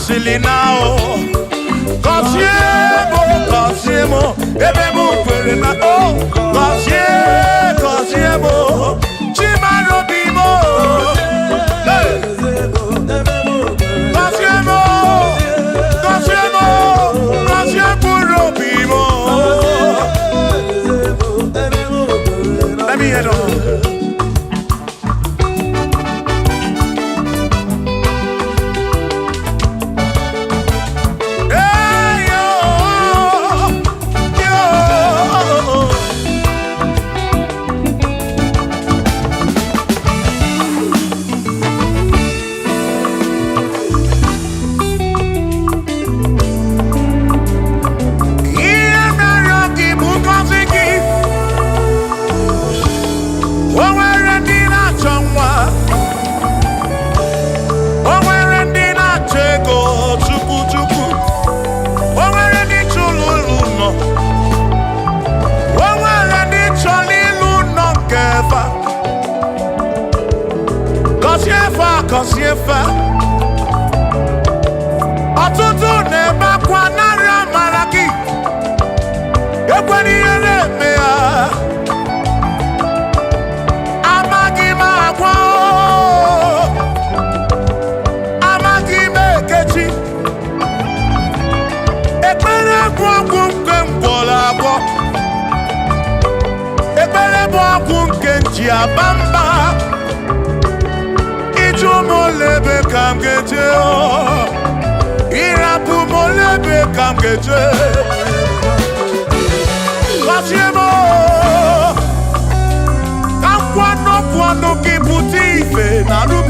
kwesịrị na o gọzie m, gọzie m ebe m kwere na o gọzie, gọzie m, Chimarobi m. Hey! Gọzie m, gọzie m, gọzie mkpụrụ obi m. Let me hear them. Hey, yo, yo. Ihe mere gị bụ ngọzi gị. O nwere ndị na-achọ nwa, o nwere ndị na-achọ ego chukwu chukwu, o nwere ndị chọrọ ụlọ ụlọ, o nwere ndị chọrọ ịlụ ụlọ nke fa. Gọzie fa, gọzie fa. Ọtụtụ na-ebe akwa narị amara gị, ekwela ihe na-eme ha. Amaghị m agwa o, amaghị m ekechi. Ekpere bụ ọgwụ nke m gwọrọ agwọ, ekpere bụ ọgwụ nke m ji aba mba. Ịjụ m ole ebe ka m ga-eje o, ịrapụ m ole ebe ka m ga-eje. Gọzie m o, ka nkwanụ ọnụ gị pụta ife na rụ m.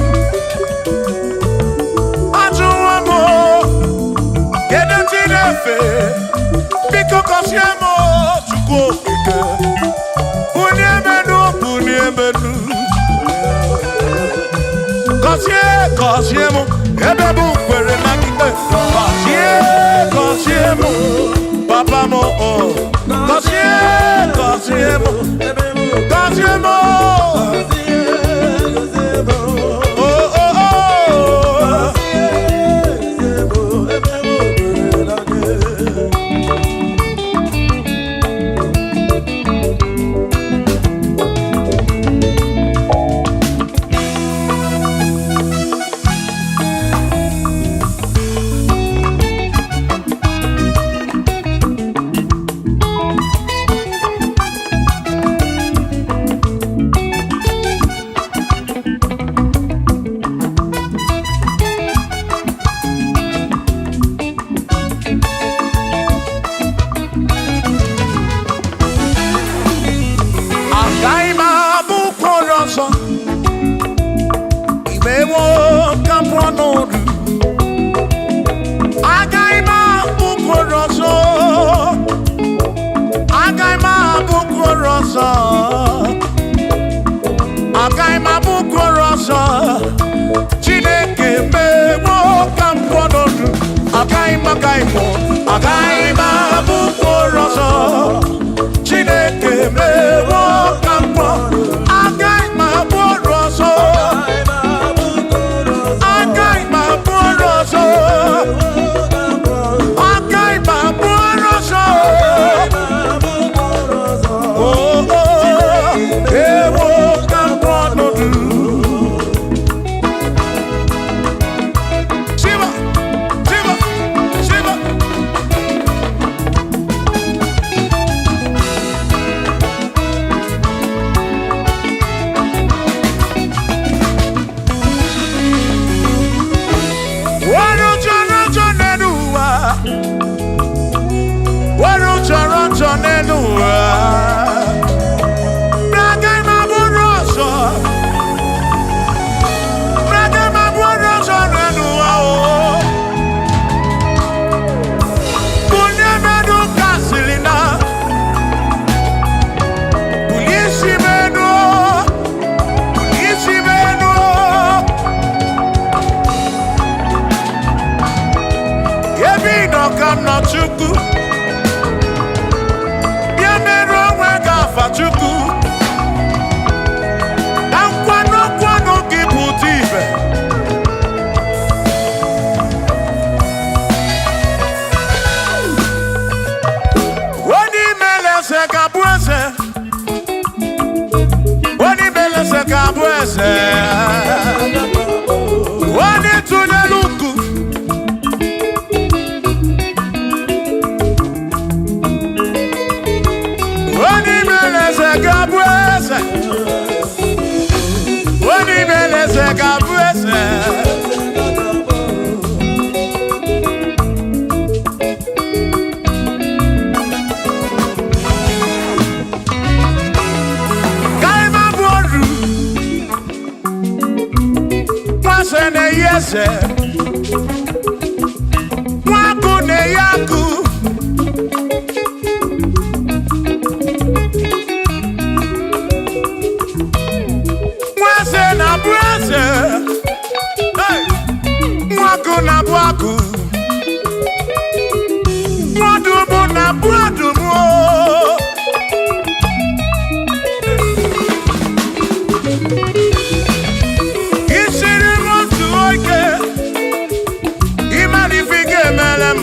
Ajụwo m o, kedu chi na-efe? Biko gọzie m o, Chukwu okike. Bulie m enu, bulie m enu. Gọzie, gọzie m, ebe m kwere na gị. Gọzie, gọzie m, papa m o. Gọzie, gọzie m, gọzie m o. Oh, oh, oh. Agaghị m abụ mkpụrụ ọzọ, imewo ka m pụọ n'oru. Agaghị m abụ mkpụrụ ọzọ, agaghị m abụ mkpụrụ ọzọ, agaghị m abụ mkpụrụ ọzọ. Chineke mewo ka m pụọ n'oru. Agaghị m, agaghị m, agaghị m abụ mkpụrụ ọzọ. Chineke mewo ka m pụọ. Agaghị m abụ ọrụ ọzọ. Agaghị m abụ ọrụ ọzọ. Agaghị m abụ ọrụ ọzọ. Oh, oh, ewo ka m pụọ n'oru. Shiva, Shiva, Shiva. eze ga-abụ eze. Onye mere eze ga-abụ eze. Onye tụnyere uku. Onye mere eze ga-abụ eze. Onye mere eze ga-abụ eze. Kaima bụ oru. Nwase na-eyi eze. Nwakụ na-eyi akụ. Nwase na-abụ eze. Hey! Nwakụ na-abụ akụ. Nwadụmụ na-abụ adụmụ. Isiri m otu oge, ịmara ife ị ga-emere m.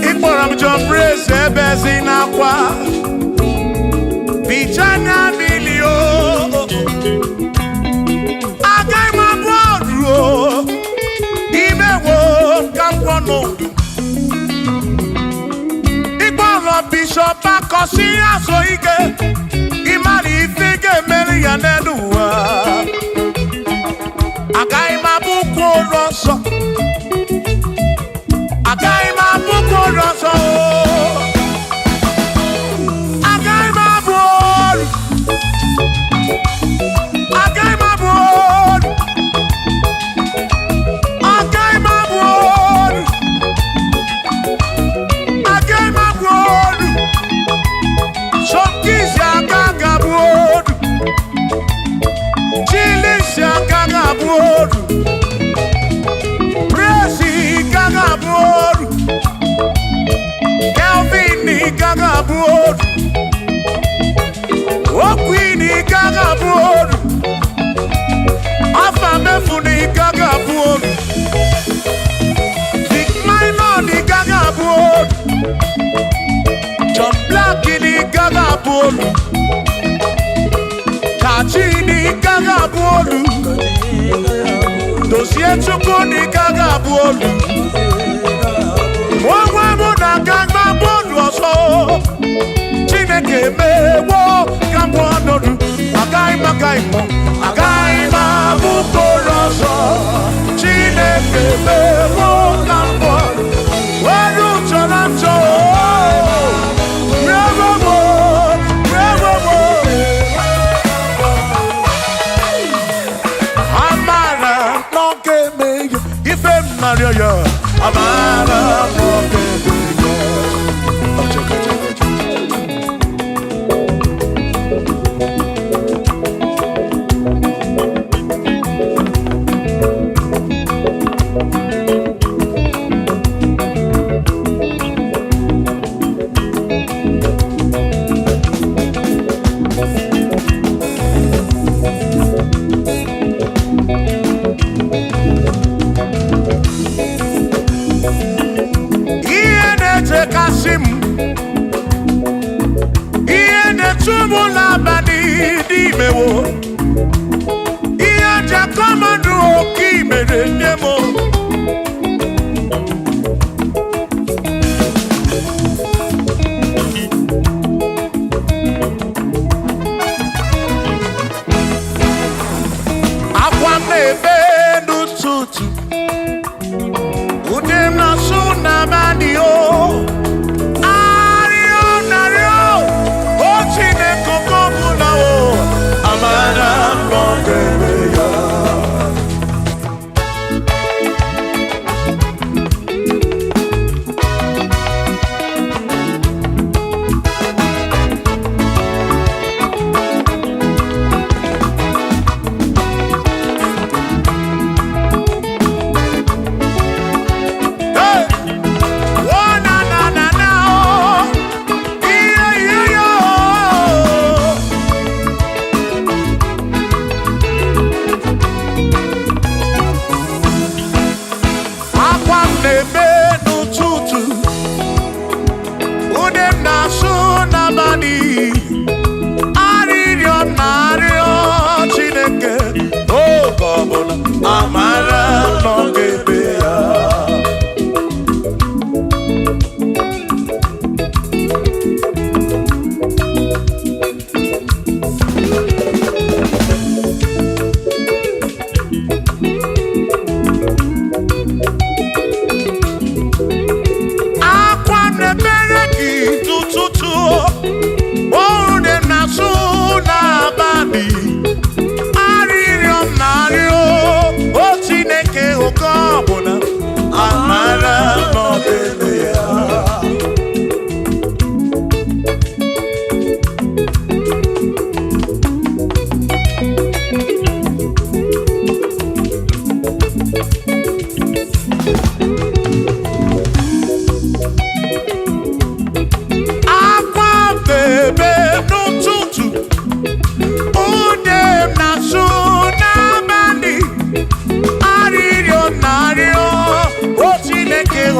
Ịkpọrọ m John Praise ebe ezi n'akwa. Bicha anya mmiri o. Agaghị m abụ ọrụ o. Imewo ka m kwọ n'udu. Ịkpọrọ Bishọp Akọsi azụ ike. Ịmara ife ị ga-emere ya n'elu ụwa. Agaghị m abụkwa ụlọ nsọ. Agaghị m abụkwa ụlọ nsọ. Agaghị m abụ ọrụ. Agaghị m abụ ọrụ. Agaghị m abụ ọrụ. Agaghị m abụ ọrụ. Sọmkisi aka ga-abụ ọrụ. Chilisi aka ga-abụ ọrụ. Presi ka ga-abụ ọrụ. Kelvin ka ga-abụ ọrụ. Okwini ka ga-abụ ọrụ. Afa mefuni ka ga-abụ ọrụ. Vic Minor ka ga-abụ ọrụ. John Black ka ga-abụ ọrụ. Kachi ka ga-abụ ọrụ. Dozie Chukwu ka ga-abụ ọrụ. Nwa mụ na aka gba bọọlụ ọzọ. Chineke mewo ka m ọnọdụ. Agaghị m agaghị m agaghị m abụ kpọrọ ọzọ. Chineke mewo ka m pụọ. Ọrụ chọrọ nchọ. Rewo m, rewo m. Amara n'oge eme ya, ife m narịọ ya. Amara n'oge eme ya. Ọchọkọ, ọchọkọ, ọchọkọ. Ihe na-echekasị m, ihe na-echu m n'abalị n'imewo, ihe ji akọmọdụ oke imere nne m. Akwa m na-ebe n'ụtụtụ, ude m na-asụ n'abalị o. Arịọ narịọ, o Chineke oke ọbụla o, amara m na ọ ga-eme ya.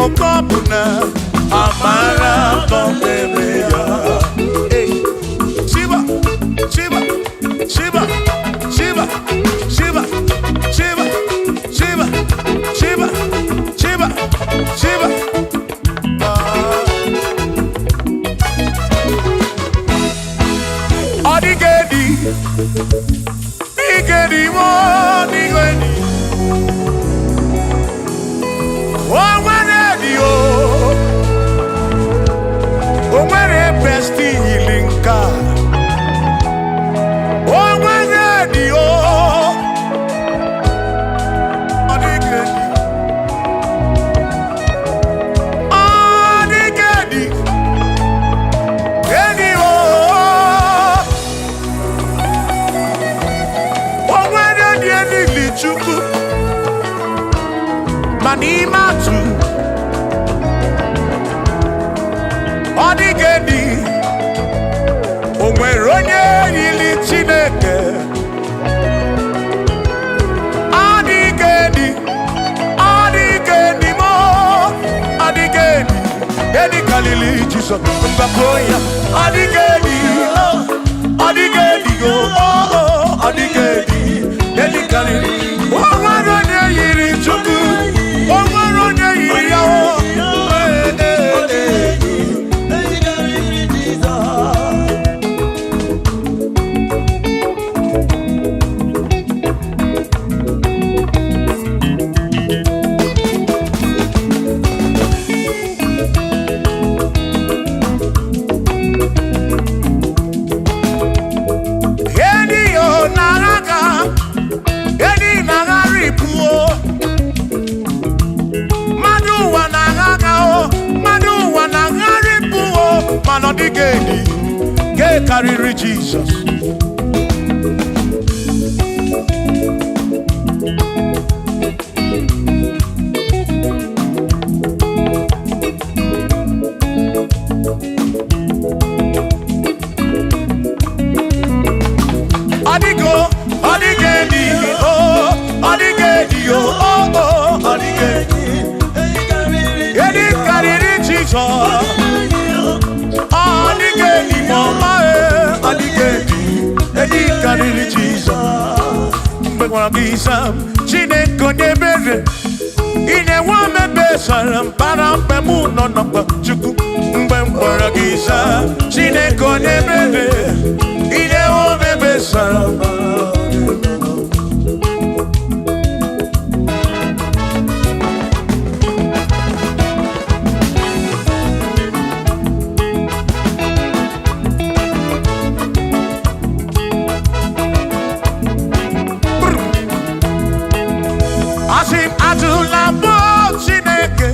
Oke ọbụna amara atọ ebe ya. Hey. Shiba, Shiba, Shiba, Shiba, Shiba, Shiba, Shiba, Shiba, Shiba, Shiba. Ọ dịghị edi, dịghị edi, ọ dịghị edi. O nwere edi o, o nwere besti yiri nke a. O nwere edi o, ọ dịghị edi. Ọ dịghị edi, edi o. O nwere edi elili Chukwu, ma n'ime atụ, ọ dịghị edi. O nwere onye yiri Chineke. Ọ dịghị edi, ọ dịghị edi mo, ọ dịghị edi. Edi karịrị Jizọs, mgbakọ ya. Ọ dịghị edi, ọ dịghị edi o, ọ dịghị edi. Edi karịrị. O nwere onye yiri Chukwu, o nwere onye yiri ya o. Ee, ee, ee. Edi o na-agha, edi na-aghara ibu o. Mmadụ ụwa na-agha agha o, mmadụ ụwa na-aghara ibu o, mana ọ dịghị edi nke karịrị Jizọs. Ọ dịgo, ọ dịghị edi o, ọ dịghị edi o, o, o, ọ dịghị edi. Edi karịrị Jizọs. Ọ dịghị edi ma ọma e, ọ dịghị edi. Edi karịrị Jizọs. Mgbe gwara gị sam, Chineke onye ebere, ị na-enwe omebe sara mbara mgbe mụ nọ n'ọkpa Chukwu. Mgbe m gwara gị sam, Chineke onye ebere, ị na-enwe omebe sara mbara. Asị m ajụla mụ Chineke,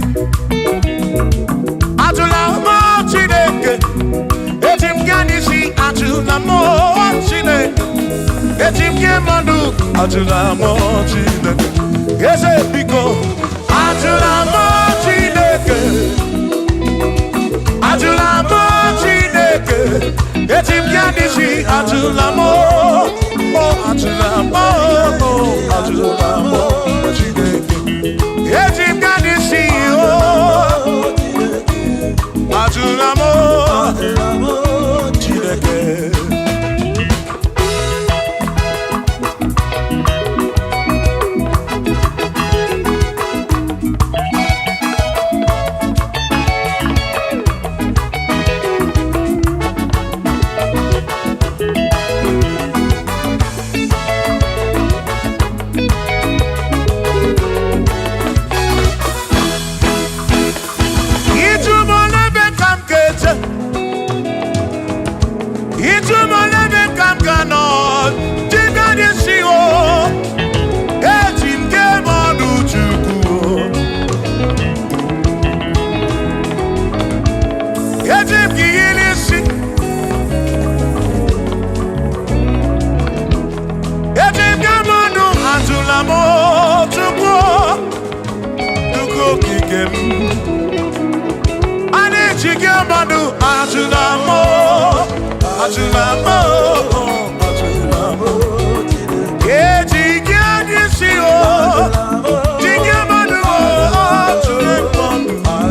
ajụla mụ Chineke, eji m gaa n'isi ajụla mụ Chineke, eji m gị mmadụ ajụla mụ Chineke, eze biko ajụla mụ Chineke, ajụla mụ Chineke, eji m gaa n'isi ajụla mụ, o ajụla mụ, o ajụla mụ Chineke. Eji m gaa n'isi o, ajụla m Chineke. Ịjụ m n'ebe ka m ga-eje, ịjụ m n'ebe ka m ga-anọ, dịka n'isi o, eji m gee m ọnụ Chukwu o. Eji m gị yiri isi, eji m gee m ọnụ, ajụla m Chukwu o, Chukwu okike m. A na-eji gị mmadụ ajụla m ajụla m ajụla m eji gị anya isi o ji gị mmadụ ajụla m.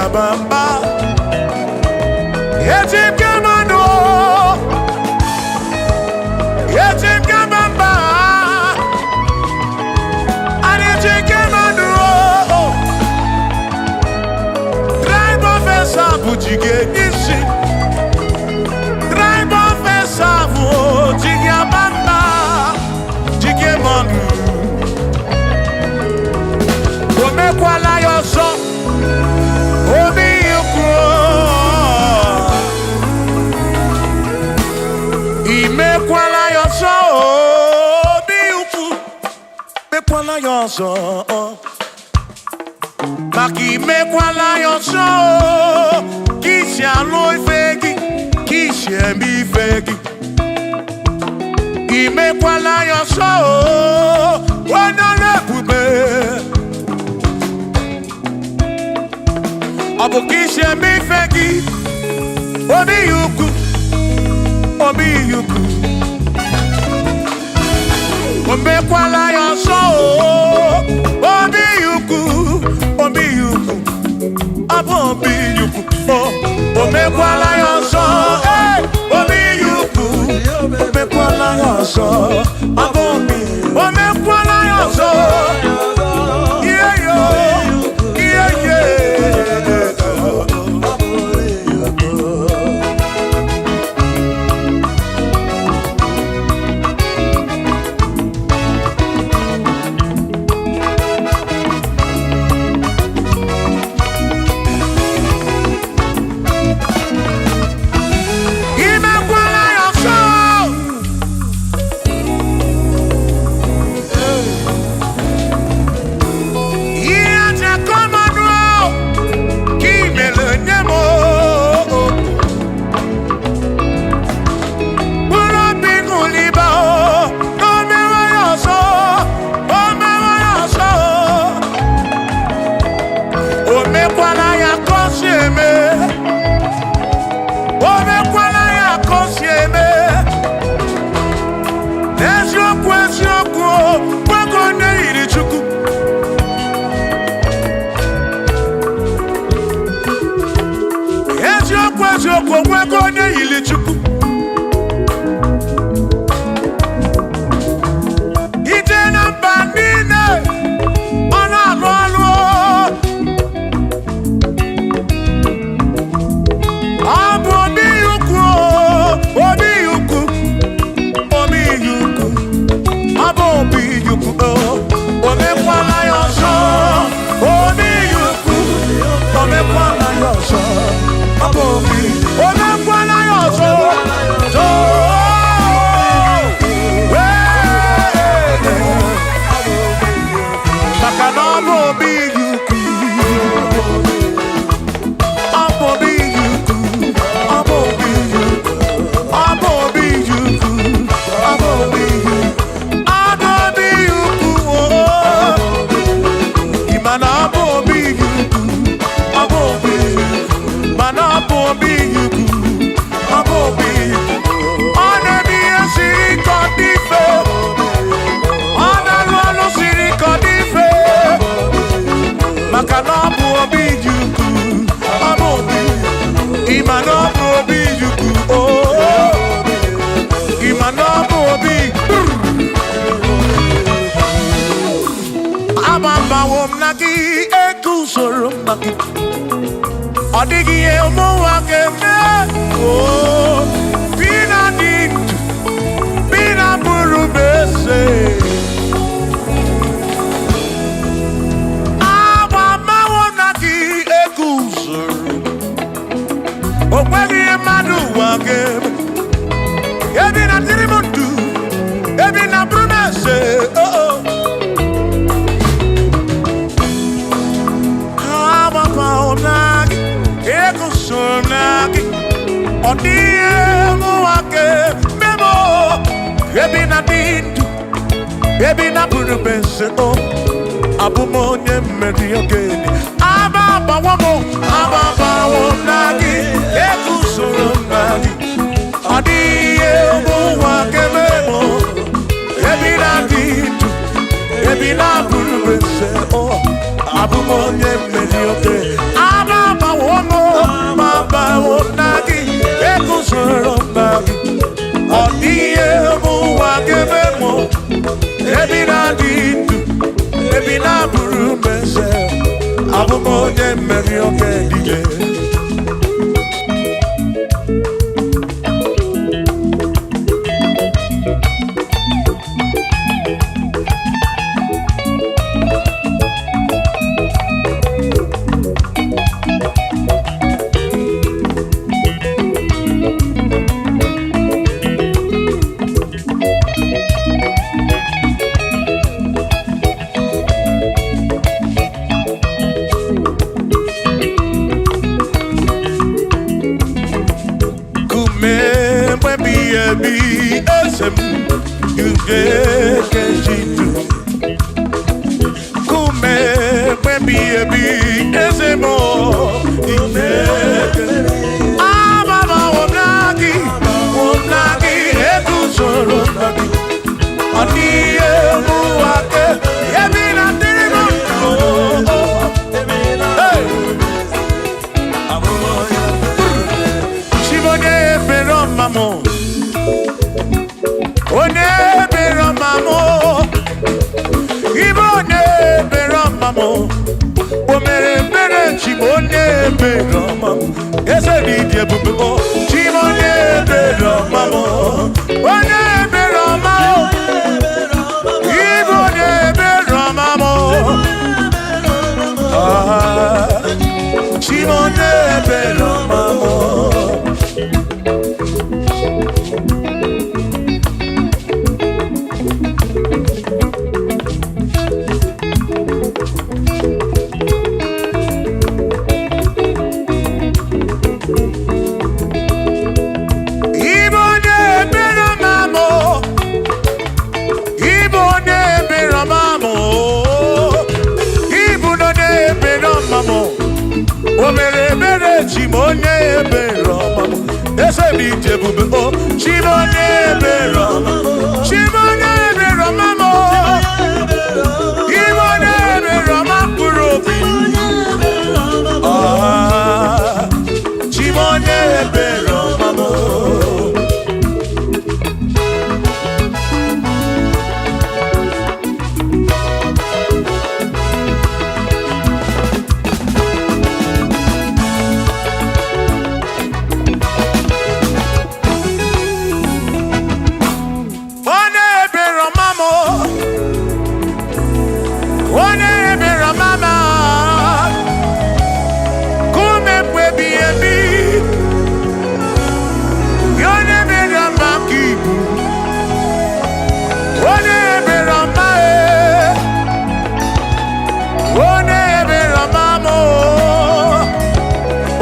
aba mba. Eji m gị mmanụ, eji m gị aba mba. Anyị ji gị mmanụ. Tribe of Esau ji gị isi. Tribe of Esau ji gị aba mba, ji gị mmanụ. O mekwala ya ọzọ, obi ukwu. Imekwala ya ọzọ, obi ukwu. Mekwala ya ọzọ, maka imekwala ya ọzọ, ka isi alụ ife gị, ka isi eme ife gị. Imekwala ya ọzọ, onye ọrụ ebube. Ọ bụ ka isi eme ife gị, obi ukwu, obi ukwu. O mekwala ya ọzọ, obi ukwu, obi ukwu. Ọ bụ obi ukwu. O mekwala ya ọzọ, ee, obi ukwu. O mekwala ya ọzọ, ọ bụ obi. O mekwala ya ọzọ. Ihe yo, ihe ye. Imekwala ya ọzọ. Ihe aja kọmanụ ka imere nye m. Mkpụrụ obi ṅụliba na o mewe ya ọzọ, o mewe ya ọzọ. O mekwala ya ka o si eme. O mekwala ya ka o si eme. N'eziokwu, eziokwu, gwago onye yiri Chukwu. Eziokwu, eziokwu, onwego onye yiri Chukwu. Ije na mba niile, ọ na-alụ ọlụ. Ọ bụ obi ukwu, obi ukwu, obi ukwu. Ọ bụ obi ukwu. O mekwala ya ọzọ, obi ukwu. O mekwala ya ọzọ, ọ bụ obi. O mekwala ya ọzọ. Wee. Maka na ọ bụ obi ukwu. Ọ bụ obi ukwu. Ọ bụ obi ukwu. Ọ bụ obi ukwu. Ọ bụ obi ukwu. Ọ bụ obi ukwu. Ị ma na ọ bụ obi ukwu. Ọ bụ obi ukwu. Mana ọ bụ obi ukwu. Ọ bụ obi ukwu. Ọ na-eme ihe siri ike ọ dị mfe. Ọ na-alụ ọlụ siri ike ọ dị mfe. Maka na ọ bụ obi ukwu. Ọ bụ obi. Ị ma na ọ bụ obi ukwu. Oh. Ị ma na ọ bụ obi. Agbabawo m na gị, eguzoro m na gị. Ọ dịghị ihe ụmụ ụwa ga-eme. Oo, bi na dị ndụ, bi na bụrụ m eze. Agbabawo m na gị, eguzoro. O nweghị ihe mmadụ ụwa ga-eme. Ebi na dịrị m ndụ, ebi na bụrụ m eze. Oh, oh. Agbabawo m na gị, eguzoro m na gị. Ọ dịghị ihe ụwa ga-eme m. Ebi na dị ndụ, ebi na bụrụ m eze. O abụ m onye mmeri ogene. Aba agbawo m, aba agbawo m na gị, eguzoro m na gị. Ọ dịghị ihe ụwa ga-eme m. Ebi na dị ndụ, ebi na bụrụ m eze. O abụ m onye mmeri ogene. Aba agbawo Oke dike. Kume mgbe ebi eze m ugekejidu. Kume mgbe ebi eze m igeke. Amama womnagi, womnagi eguzoro nagi. Ọ dịghị emu ake, ebi na dịrị m ndụ. Hey! Chibonye ebere ọma m. Onye ebere ọma m. Ibe onye ebere ọma m. O mere ebere Chibo onye ebere ọma m. Eze dị dị ebube o. Chibo onye ebere ọma m. Onye ebere ọma m. Ibe onye ebere ọma m. Ah, Chibo onye ebere ọma m. Ibe onye ebere ọma m. Ibe onye ebere ọma m. Ibu onye ebere ọma m. O mere ebere chi m onye ebere ọma m. Eze m ije ebube o. Chi m onye ebere ọma m. Chi m onye ebere ọma m. Ibe onye ebere ọma mkpụrụ obi. Ah, Chi m onye ebere ọma m. Onye ebere ọma m. Onye ebere ọma m. Kume mgbe ebighị ebi. Onye ebere ọma ka ibu. Onye ebere ọma e. Onye ebere ọma m.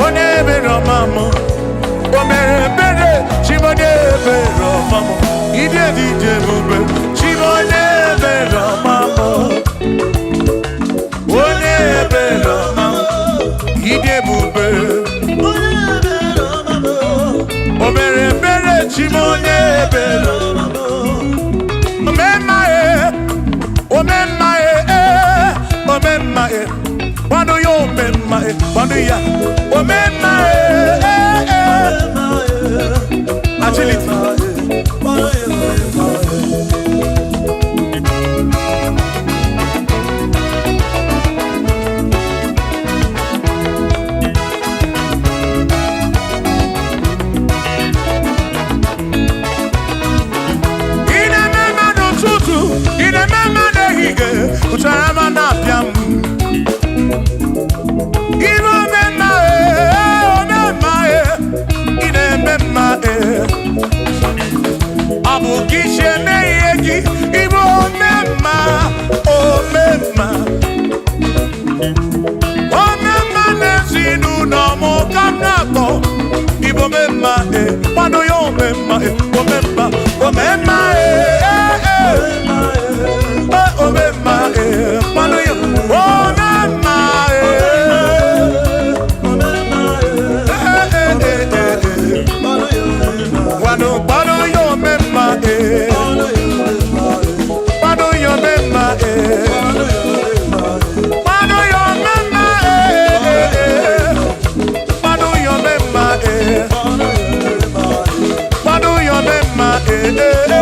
Onye ebere ọma m. O mere ebere Chimone ebere ọma m. Ide dị ije ebube Chimone ebere ọma m. Onye ebere ọma m. Ide ebube. O mere ebere Chimone ebere ọma m. Omemma e, omemma e, omemma e. Kwado ya omemma e, kwado ya. Omemma e, eh, eh. Agility. Ị na-eme mma n'ụtụtụ, ị na-eme mma n'ehihie, ụtara ma na-abịa m. Ibe omemma e, omemma e, ị na-eme mma e. Ọ bụ gị si eme ihe gị, ịbụ omemma, omemma. Omemma n'ezinụlọ m ka m na-akpọ. Ịbụ omemma e, kwado ya omemma e, omemma, omemma e, e, e. Omemma e, kwado ya omemma e. Eh, eh, eh, eh, eh. Kwado, kwado ya omemma e. Kwado ya omemma e. Kwado ya omemma e, eh, eh. Kwado ya omemma e. Kwado ya omemma e, eh, eh.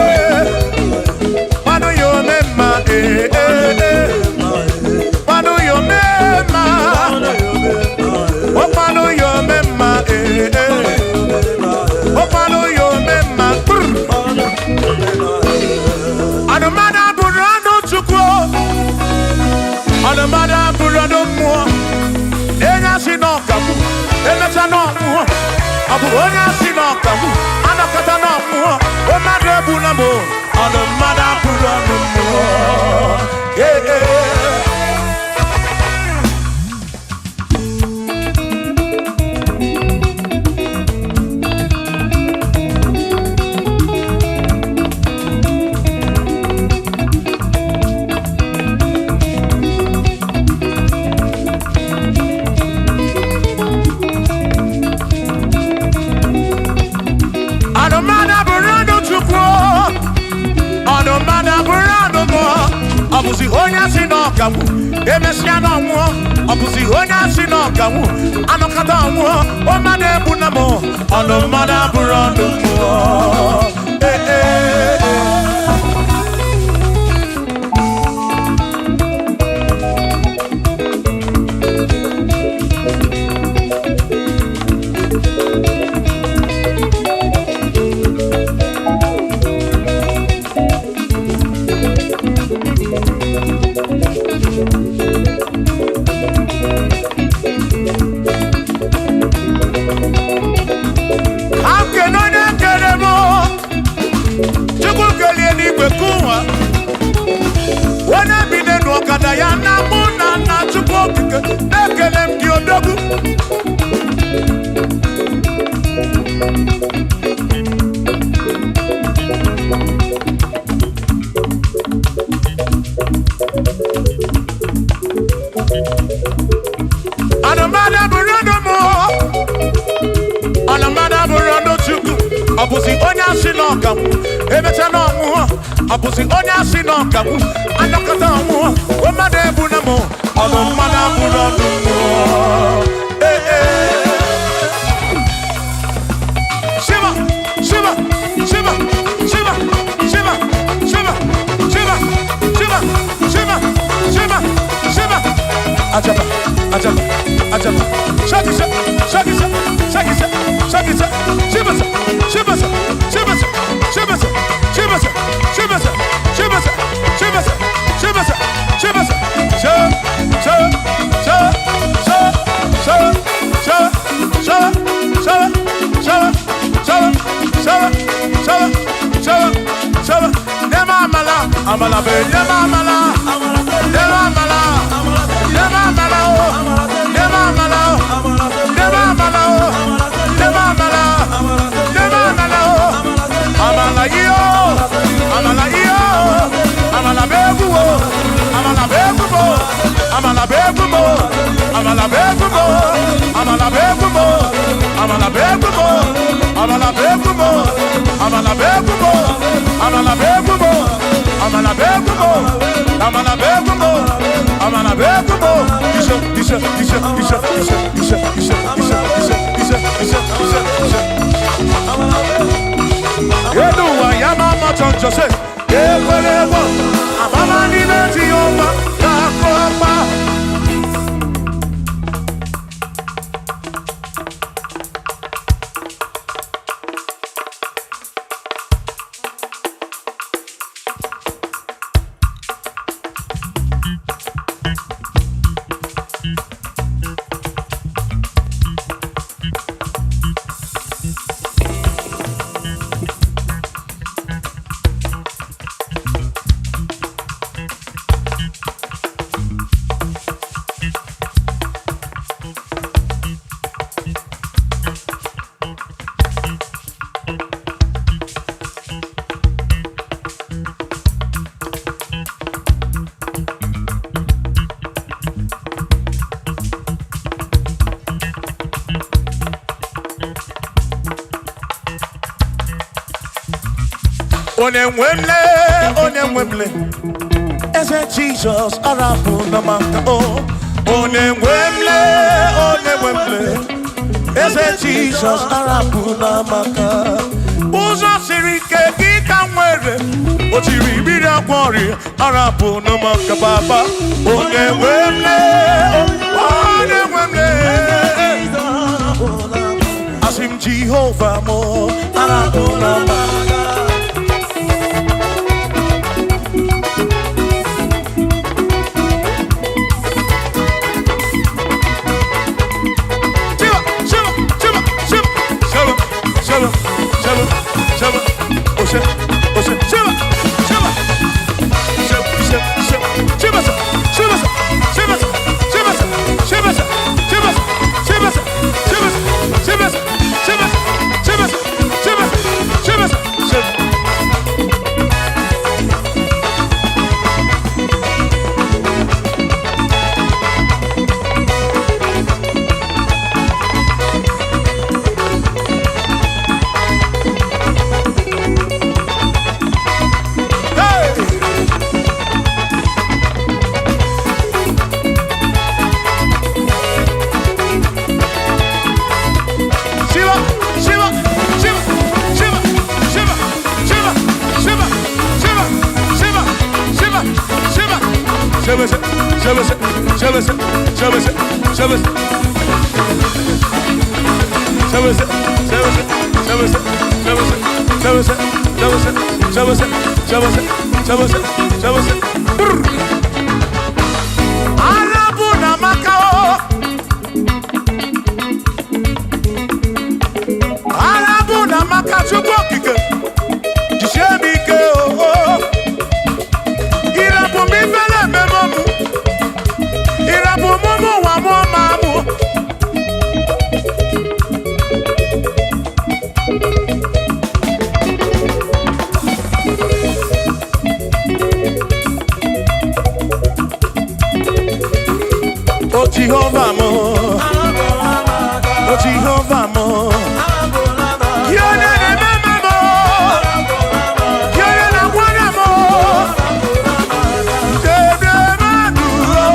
asị na ọkagbu, emecha na ọnwụọ. Ọ bụ onye asị na ọkagbu, anọkọta na ọnwụọ. O mmadụ egbula m o, ọnụ mmadụ abụrụ ọnụ mmụọ. Ee, ee. Ọnụmmadụ bụrụ ọnụ Chukwu, ọnụmmadụ bụrụ ọnụ mmụọ. Ọ bụzi onye asị na ọkagbu, emesịa na ọnwụọ. Ọ bụzi onye asị na ọkagbu, anọkọta ọnwụọ. O mmadụ egbu na m, ọnụmmadụ abụrụ ọnụ mmụọ. Ee, ee, ee. Ka m kene onye kere m, Chukwu kelie n'igwe kụwa. Onye bi n'elu ọkada ya na mụ na nna Chukwu okike na-ekele m gị odogwu. Anụmanụ bụrụ ọnụ mụ, ọnụmmadụ abụrụ ọnụ Chukwu. Ọ bụzi onye asị na ọkagbu, emecha na ọnwụọ. Ọ bụzi onye asị na ọkagbu, anọkọta ọnwụọ. O mmadụ ebu na mụ, ọnụ mmadụ abụrụ ọnụ mmụọ. Ee, ee. Shiva, shiva, shiva, shiva, shiva, shiva, shiva, shiva, shiva, shiva, shiva. Ajaba, ajaba, ajaba. Shaki sha, shaki sha, shaki sha, shaki sha. Shiva sha, shiva sha, shiva sha, shiva sha, shiva sha, shiva sha, shiva sha, shiva sha, shiva sha, shiva sha. Sha, sha, sha, sha, sha, sha, sha, sha, sha, sha, sha, sha, sha, sha. Nema amala, amala be, nema amala, nema amala, nema amala o, nema amala o, nema amala o, nema amala, nema amala o, amala iyo, amala iyo, amala be egwu o, amala be egwu mo, amala be egwu mo, amala be egwu mo, amala be egwu mo, amala be egwu mo, amala be egwu mo, amala be egwu mo, amala be egwu mo, amala be egwu mo, amala be egwu mo, amala be egwu mo. Ise, ise, ise, ise, ise, ise, ise, ise, ise, ise, ise, ise, ise. Elu ụwa ya ma ama chọnchọ se ekwere egwu amama n'ime Jehova ga-akụ ọkpa. Onye nwe m lee, onye nwe m lee, eze Jizọs arapụ na maka o. Onye nwe m lee, onye nwe m lee, eze Jizọs arapụ na maka. Ụzọ siri ike gị ka m nwere, o tiri mmiri agwọ ọrịa arapụ na maka baba. Onye nwe m lee, onye nwe m lee, asị m Jehova mụ arapụ na maka. Sebese, sebese, sebese. Sebese, sebese, sebese, sebese, sebese, sebese, sebese, sebese, sebese, sebese. Brr. Arabu na maka o. Arabu na maka, Chukwu Okike. Jisie m ike o. Ịrapụ m ifele ememe mụ. Ịrapụ m ụmụ ụwa mụọ ma mụ. O Jehova m, o Jehova m, gị onye na-eme mma m, gị onye na-agwara m, debe mmadụ o,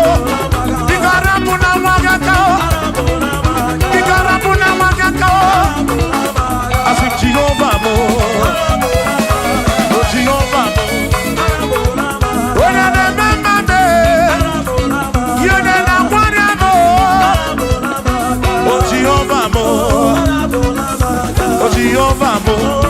biko rapụ na nwa gị aka o, biko rapụ na nwa gị aka o. Asị m Jehova m, o Jehova m, onye na-eme mma m, gị onye na-agwara m, o Jehova m, o Jehova m.